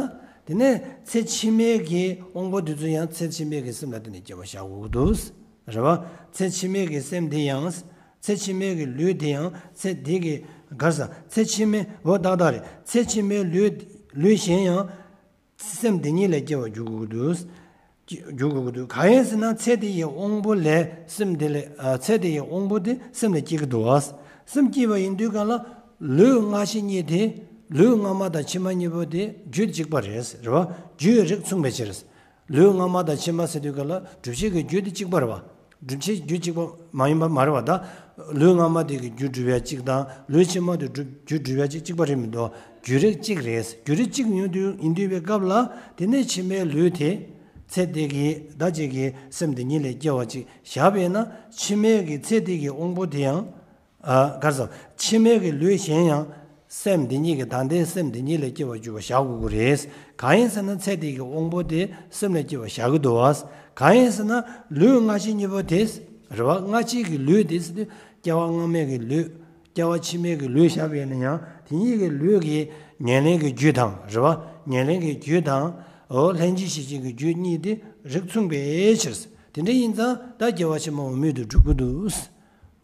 དེ་ནས་ཚེ་ཕྱི་མའི་གི་དབང་པོ་དེ་ཚོ་ཡང་ཚེ་ཕྱི་མའི་གི་སེམས་ལ་བརྟེན་ནས་སྐྱེ་བ་བཞག་དགོས་ཀྱི་འདུག་རེད་བ། ཚེ་ཕྱི་མའི་གི་སེམས་དེ་ཡང་། ཚེ་ཕྱི་མའི་གི་ལུས་དེ་ཡང་ཚེ་འདི་གི་གར་ས་ཚེ་ཕྱི་མའི་འོ་ཏག་ཏག་རེད། ཚེ་ཕྱི་མའི་ལུས་ལུས་གཞན་ཡང་སེམས་འདི་ཉིད་ལས་སྐྱེ་བར་འགྱུར་དགོས་ཀྱི་འདུག་འགྱུར་དགོས་ཀྱི་འདུག་གང་ཡིན་ཟེར་ན་ཚེ་དེ་ཡི་དབང་པོ་ལས་སེམས་འདི་ལས། ཨ། ཚེ་དེ་ཡི་དབང་པོ་དེ་སེམས་ལས་སྐྱེ་གི་འདུག་བ། སེམས་སྐྱེས་པ་ཡིན་དུས་ག་ལ་ལུས་སྔ་ཕྱི་གཉིས་དེ། ལུས་སྔ་མ་དང་ཕྱི་མ་གཉིས་པོ་དེ་རྒྱུད་གཅིག་པ་རེད། རེད་བ། རྒྱུད་རིགས་མཚུངས་པའི་ཕྱིར། ལུས་སྔ་མ་དང་ཕྱི་མ་ཟེར་དུས་ག་ལ་སྒྲུབ་བྱེད་ཀྱི་རྒྱུད་དེ་གཅིག་པ་རེད་བ། སྒྲུབ་བྱེད་རྒྱུད་གཅིག་པ་མ་ཡིན་པ་མ་རེད་བ། ད་ལུས་སྔ་མ་དེ་གི་རྒྱུད་སྒྲུབ་ཡ་གཅིག་དང་ལུས་ཕྱི་མ་དེ་སྒྲུབ་རྒྱུད་སྒྲུབ་ཡ་གཅིག་གཅིག་པ་རེད་མི་འདུག་རྒྱུད་རིགས་གཅིག་རེད། རྒྱུད་རིགས་གཅིག་ཡིན་དུས་ཡིན་དུས་པའི་སྐབས་ལ་དེ་ནས་ཕྱི་མའི་ལུས་དེ་ཚེ་དེ་གི་ད་ཅིག་གི་སེམས་དེ་ཉིད་ལས་སྐྱེ་བ་ཅིག་བཞག་པས་ན་ཕྱི་མའི་གི་ཚེ་དེ་གི་དབང་པོ་དེ་ཡང་། ཨ། གར་སོང་། ཕྱི་མའི་གི་ལུས་གཞན་ཡང་སེམས་འདི་ཉིད་ཀྱི་ད་ལྟའི་སེམས་འདི་ཉིད་ལས་སྐྱེ་བར་འགྱུར་བ་བཞག་དགོས་ཀྱི་རེད། གང་ཡིན་ཟེར་ན་ཚེ་འདི་གི་དབང་པོ་དེ་སེམས་ལས་སྐྱེ་བ་བཞག་གི་འདུག་བ། གང་ཡིན་ཟེར་ན་ལུས་སྔ་ཕྱི་གཉིས་པོ་དེ་རེད་བ། སྔ་ཕྱི་གི་ལུས་དེ་ཟེར་དུས་སྐྱེ་བ་སྔ་མའི་གི་ལུས། སྐྱེ་བ་ཕྱི་མའི་གི་ལུས་བཞག་པ་ཡིན་ན་ཡང་དེ་གཉིས་ཀྱི་ལུས་ཀྱི་ཉེར་ལེན་གྱི་རྒྱུད་དང་རེད་བ། ཉེར་ལེན་གྱི་རྒྱུད་དང་། འོ་ལྷན་ཅིག་གཞག་གི་རྒྱུད་གཉིས་དེ་རིགས་མཚུངས་པའི་ཕྱིར། དེ་འདྲ་ཡིན་ཙང་ད་སྐྱེ་བ་ཕྱི་མ་འོག་མིན་དུ་འགྲོ་གི་འདུག་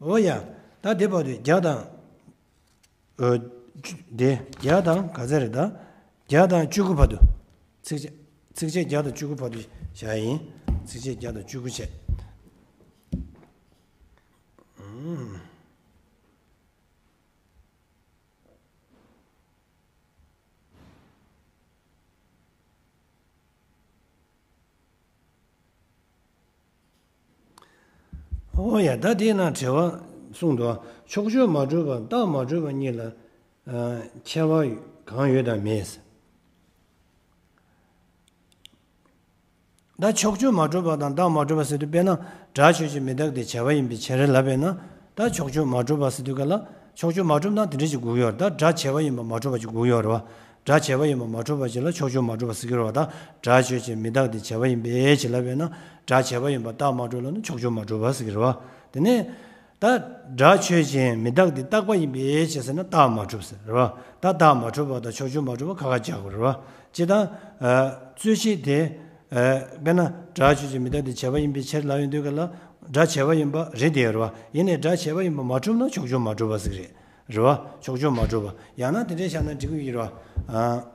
འོ་ཡ། ད་དེ་བར་དུ་བརྒྱ་དང་། འོ། བཅུ་དེ་བརྒྱ་དང་ག་ཚད་རེད་ད། བརྒྱ་དང་བཅུ་དགུ་བར་དུ། ཚིགས་བཅད་ཚིགས་བཅད་བརྒྱ་དང་བཅུ་དགུ་བར་དུ་བཞག་ཡིན། ཚིགས་བཅད་བརྒྱ་དང་བཅུ་དགུ་བྱས། ཨུམ། ཨོ་ཡ། ད་དེའི་ནང་དྲི་བ་གསུངས་འདུག་ཕྱོགས་ཆོས་མ་གྲུབ་པ་རྟགས་མ་གྲུབ་པ་གཉིས་ལ་ཨ་ཁྱད་པར་གང་ཡོད་དམ་མེད། ད་ཕྱོགས་ཆོས་མ་གྲུབ་པ་དང་རྟགས་མ་གྲུབ་པ་ཟེར་དུས་དཔེར་ན་སྒྲ་ཆོས་ཅན་མི་རྟག་སྟེ་བྱས་པ་ཡིན་པའི་ཕྱིར་ལབ་པས་ན། ད་ཕྱོགས་ཆོས་མ་གྲུབ་པ་ཟེར་དུས་ག་ལ་ཕྱོགས་ཆོས་མ་གྲུབ་ན་དེ་འདྲ་ཞིག་དགོས་ཡོད་རེད། ད་སྒྲ་བྱས་པ་ཡིན་པ་མ་གྲུབ་པ་ཞིག་དགོས་ཡོད་རེད་བ། སྒྲ་བྱས་པ་ཡིན་པ་མ་གྲུབ་པ་ཞིག་ལ་ཕྱོགས་ཆོས་མ་གྲུབ་པ་ཟེར་གྱི་རེད་བ། ད་སྒྲ་ཆོས་ཅན་མི་རྟག་སྟེ་བྱས་པ་ཡིན་པའི་ཕྱིར་ལབ་པས་ན་སྒྲ་བྱས་པ་ཡིན་པ་རྟགས་མ་གྲུབ་ལབ་ན་ཕྱོགས་ཆོས་མ་གྲུབ་པ་ཟེར་གྱི་རེད་བ། དེ་ནས། ད་སྒྲ་ཆོས་ཅན་མི་རྟག་སྟེ་རྟག་པ་ཡིན་པའི་ཕྱིར་ཟེར་ན་རྟགས་མ་གྲུབ་ཟེར་རེད་བ། ད་རྟགས་མ་གྲུབ་པ་དང་ཕྱོགས་ཆོས་མ་གྲུབ་པ་ཁ་ཁ་བྱ་དགོས་རེད་བ། སྤྱིར་བཏང་། ཨ། རྩོད་གཞི་དེ། ཨ། དཔེར་ན་སྒྲ་ཆོས་ཅན་མི་རྟག་སྟེ་བྱས་པ་ཡིན་པའི་ཕྱིར་ལབ་ཡོང་དུས་ག་ལ་སྒྲ་བྱས་པ་ཡིན་པ་རེད་དེ་རེད་བ། ཡིན་ནའི་སྒྲ་བྱས་པ་ཡིན་པ་མ་གྲུབ་ན་ཕྱོགས་ཆོས་མ་གྲུབ་པ་ཟེར་གྱི་རེད། རེད་བ། ཕྱོགས་ཆོས་མ་གྲུབ་པ། ཡང་ན་དེ་འདྲའི་བཞག་ན་འགྲིག་གི་ཡོད་རེད་བ། ཨ།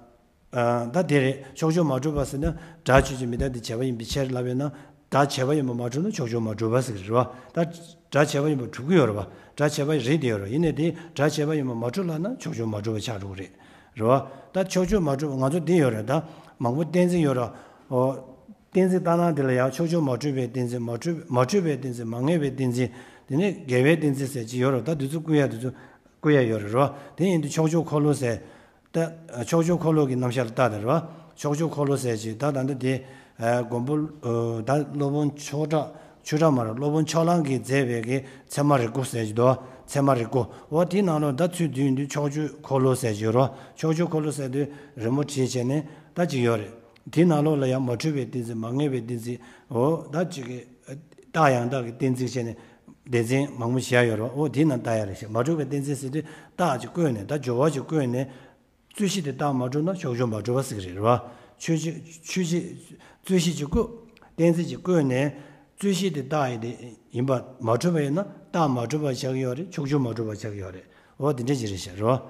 ཨ། ད་དེ་རེད། ཕྱོགས་ཆོས་མ་གྲུབ་པ་ཟེར་ན་སྒྲ་ཆོས་ཅན་མི་རྟག་སྟེ་བྱས་པ་ཡིན་པའི་ཕྱིར་ལབ་ཡོད་ན། སྒྲ་བྱས་པ་ཡིན་པ་མ་གྲུབ་ན་ཕྱོགས་ཆོས་མ་གྲུབ་པ་ཟེར་གྱི་རེད་བ། ད་སྒྲ་བྱས་པ་ཡིན་པ་གྲུབ་ཀྱི་ཡོད་རེད་བ། སྒྲ་བྱས་པ་རེད་དེ་ཡོད་རེད། ཡིན་ནའི་དེ་སྒྲ་བྱས་པ་ཡིན་པ་མ་གྲུབ་ལབ་ན་ཕྱོགས་ཆོས་མ་གྲུབ་པ་ཆགས་འགྲོ་གི་རེད། རེད་བ། ད་ཕྱོགས་ཆོས་མ་གྲུབ་པ་ང་ཚོ་འདི་ཡོད་རེད། ད་མང་པོ་གཏན་ཚིགས་ཡོད་རེད། ཨོ། གཏན་ཚིགས་ལྟར་སྣང་དེ་ལ་ཡང་ཕྱོགས་ཆོས་མ་གྲུབ་པའི་གཏན་ཚིགས། མ་གྲུབ་མ་གྲུབ་པའི་གཏན་ཚིགས། མ་ངེས་པའི་གཏན་ཚིགས། དེ་ནས་འགལ་བའི་གཏན་ཚིགས་ཟེར་གྱི་ཡོད་རེད། ད་འདི་ཚོ་བཀོད་ཡ་འདི་ཚོ་བཀོད་ཡ་ཡོད་རེད། རེད་བ། དེ་ཡིན་དུས་ཕྱོགས་ཆོས་འཁོར་ལོ་ཟེར། ད་ཕྱོགས་ཆོས་འཁོར་ལོ་གི་རྣམ་གཞག་ལ་བལྟས་ཏེ་རེད་བ། ཕྱོགས་ཆོས་འཁོར་ལོ་ཟེར་གྱི་ད་ད་ལྟ་དེ་མགོན་པོ། ད་སློབ་དཔོན་ཆོས་གྲགས། ཆོས་གྲགས་མ་རེད། སློབ་དཔོན་ཕྱོགས་གླང་གིས་མཛད་པའི་གི་ཚད་མ་རིགས་དགུ་ཟེར་གྱི་འདུག་ཚད་མ་རིགས་དགུ། འོ་དེའི་ནང་ལོགས་ད་ཚུར་བསྡུས་ཡོང་དུས་ཕྱོགས་ཆོས་འཁོར་ལོ་ཟེར་གྱི་ཡོད་རེད་བ། ཕྱོགས་ཆོས་འཁོར་ལོ་ཟེར་དུས་རི་མོ་བྲིས་བྱས་ནས་ད་ཅིག་ཡོད་རེད། དེའི་ནང་ལོགས་ལ་ཡང་མ་གྲུབ་པའི་གཏན་ཚིགས། མ་ངེས་པའི་གཏན་ཚིགས། འོ་ད་ཅིག་གི་རྟགས་ཡང་དག་གི་གཏན་ཚིགས་བྱས་ནས་སྡེ་ཚན་མང་པོ་བཞག་ཡོད་རེད་བ། འོ་དེའི་ནང་ལྟ་ཡ་རེད་ཤག་མ་གྲུབ་པའི་གཏན་ཚིགས་ཟེར་དུས་རྟགས་ཅིག་བཀོད་ནས། ད་སྦྱོར་བ་ཅིག་བཀོད་ནས། རྩོད་གཞི་དེ་རྟགས་མ་གྲུབ་ན་ཕྱོགས་ཆོས་མ་གྲུབ་པ་ཟེར་གྱི་རེད་བ། ཆོས་ཅིག་ཆོས་ཅིག་རྩོད་གཞི་ཅིག་བཀོད། གཏན་ཚིགས་ཅིག་བཀོད་ནས། རྩོད་གཞི་དེ་རྟགས་ཡིན་དེ་ཡིན་པ་མ་གྲུབ་པ་ཡིན་ན་རྟགས་མ་གྲུབ་པ་ཆགས་ཀྱི་ཡོད་རེད། ཕྱོགས་ཆོས་མ་གྲུབ་པ་ཆགས་ཀྱི་ཡོད་རེད། འོ་དེ་འདྲ་ཅིག་རེད་ཤག་རེད་བ།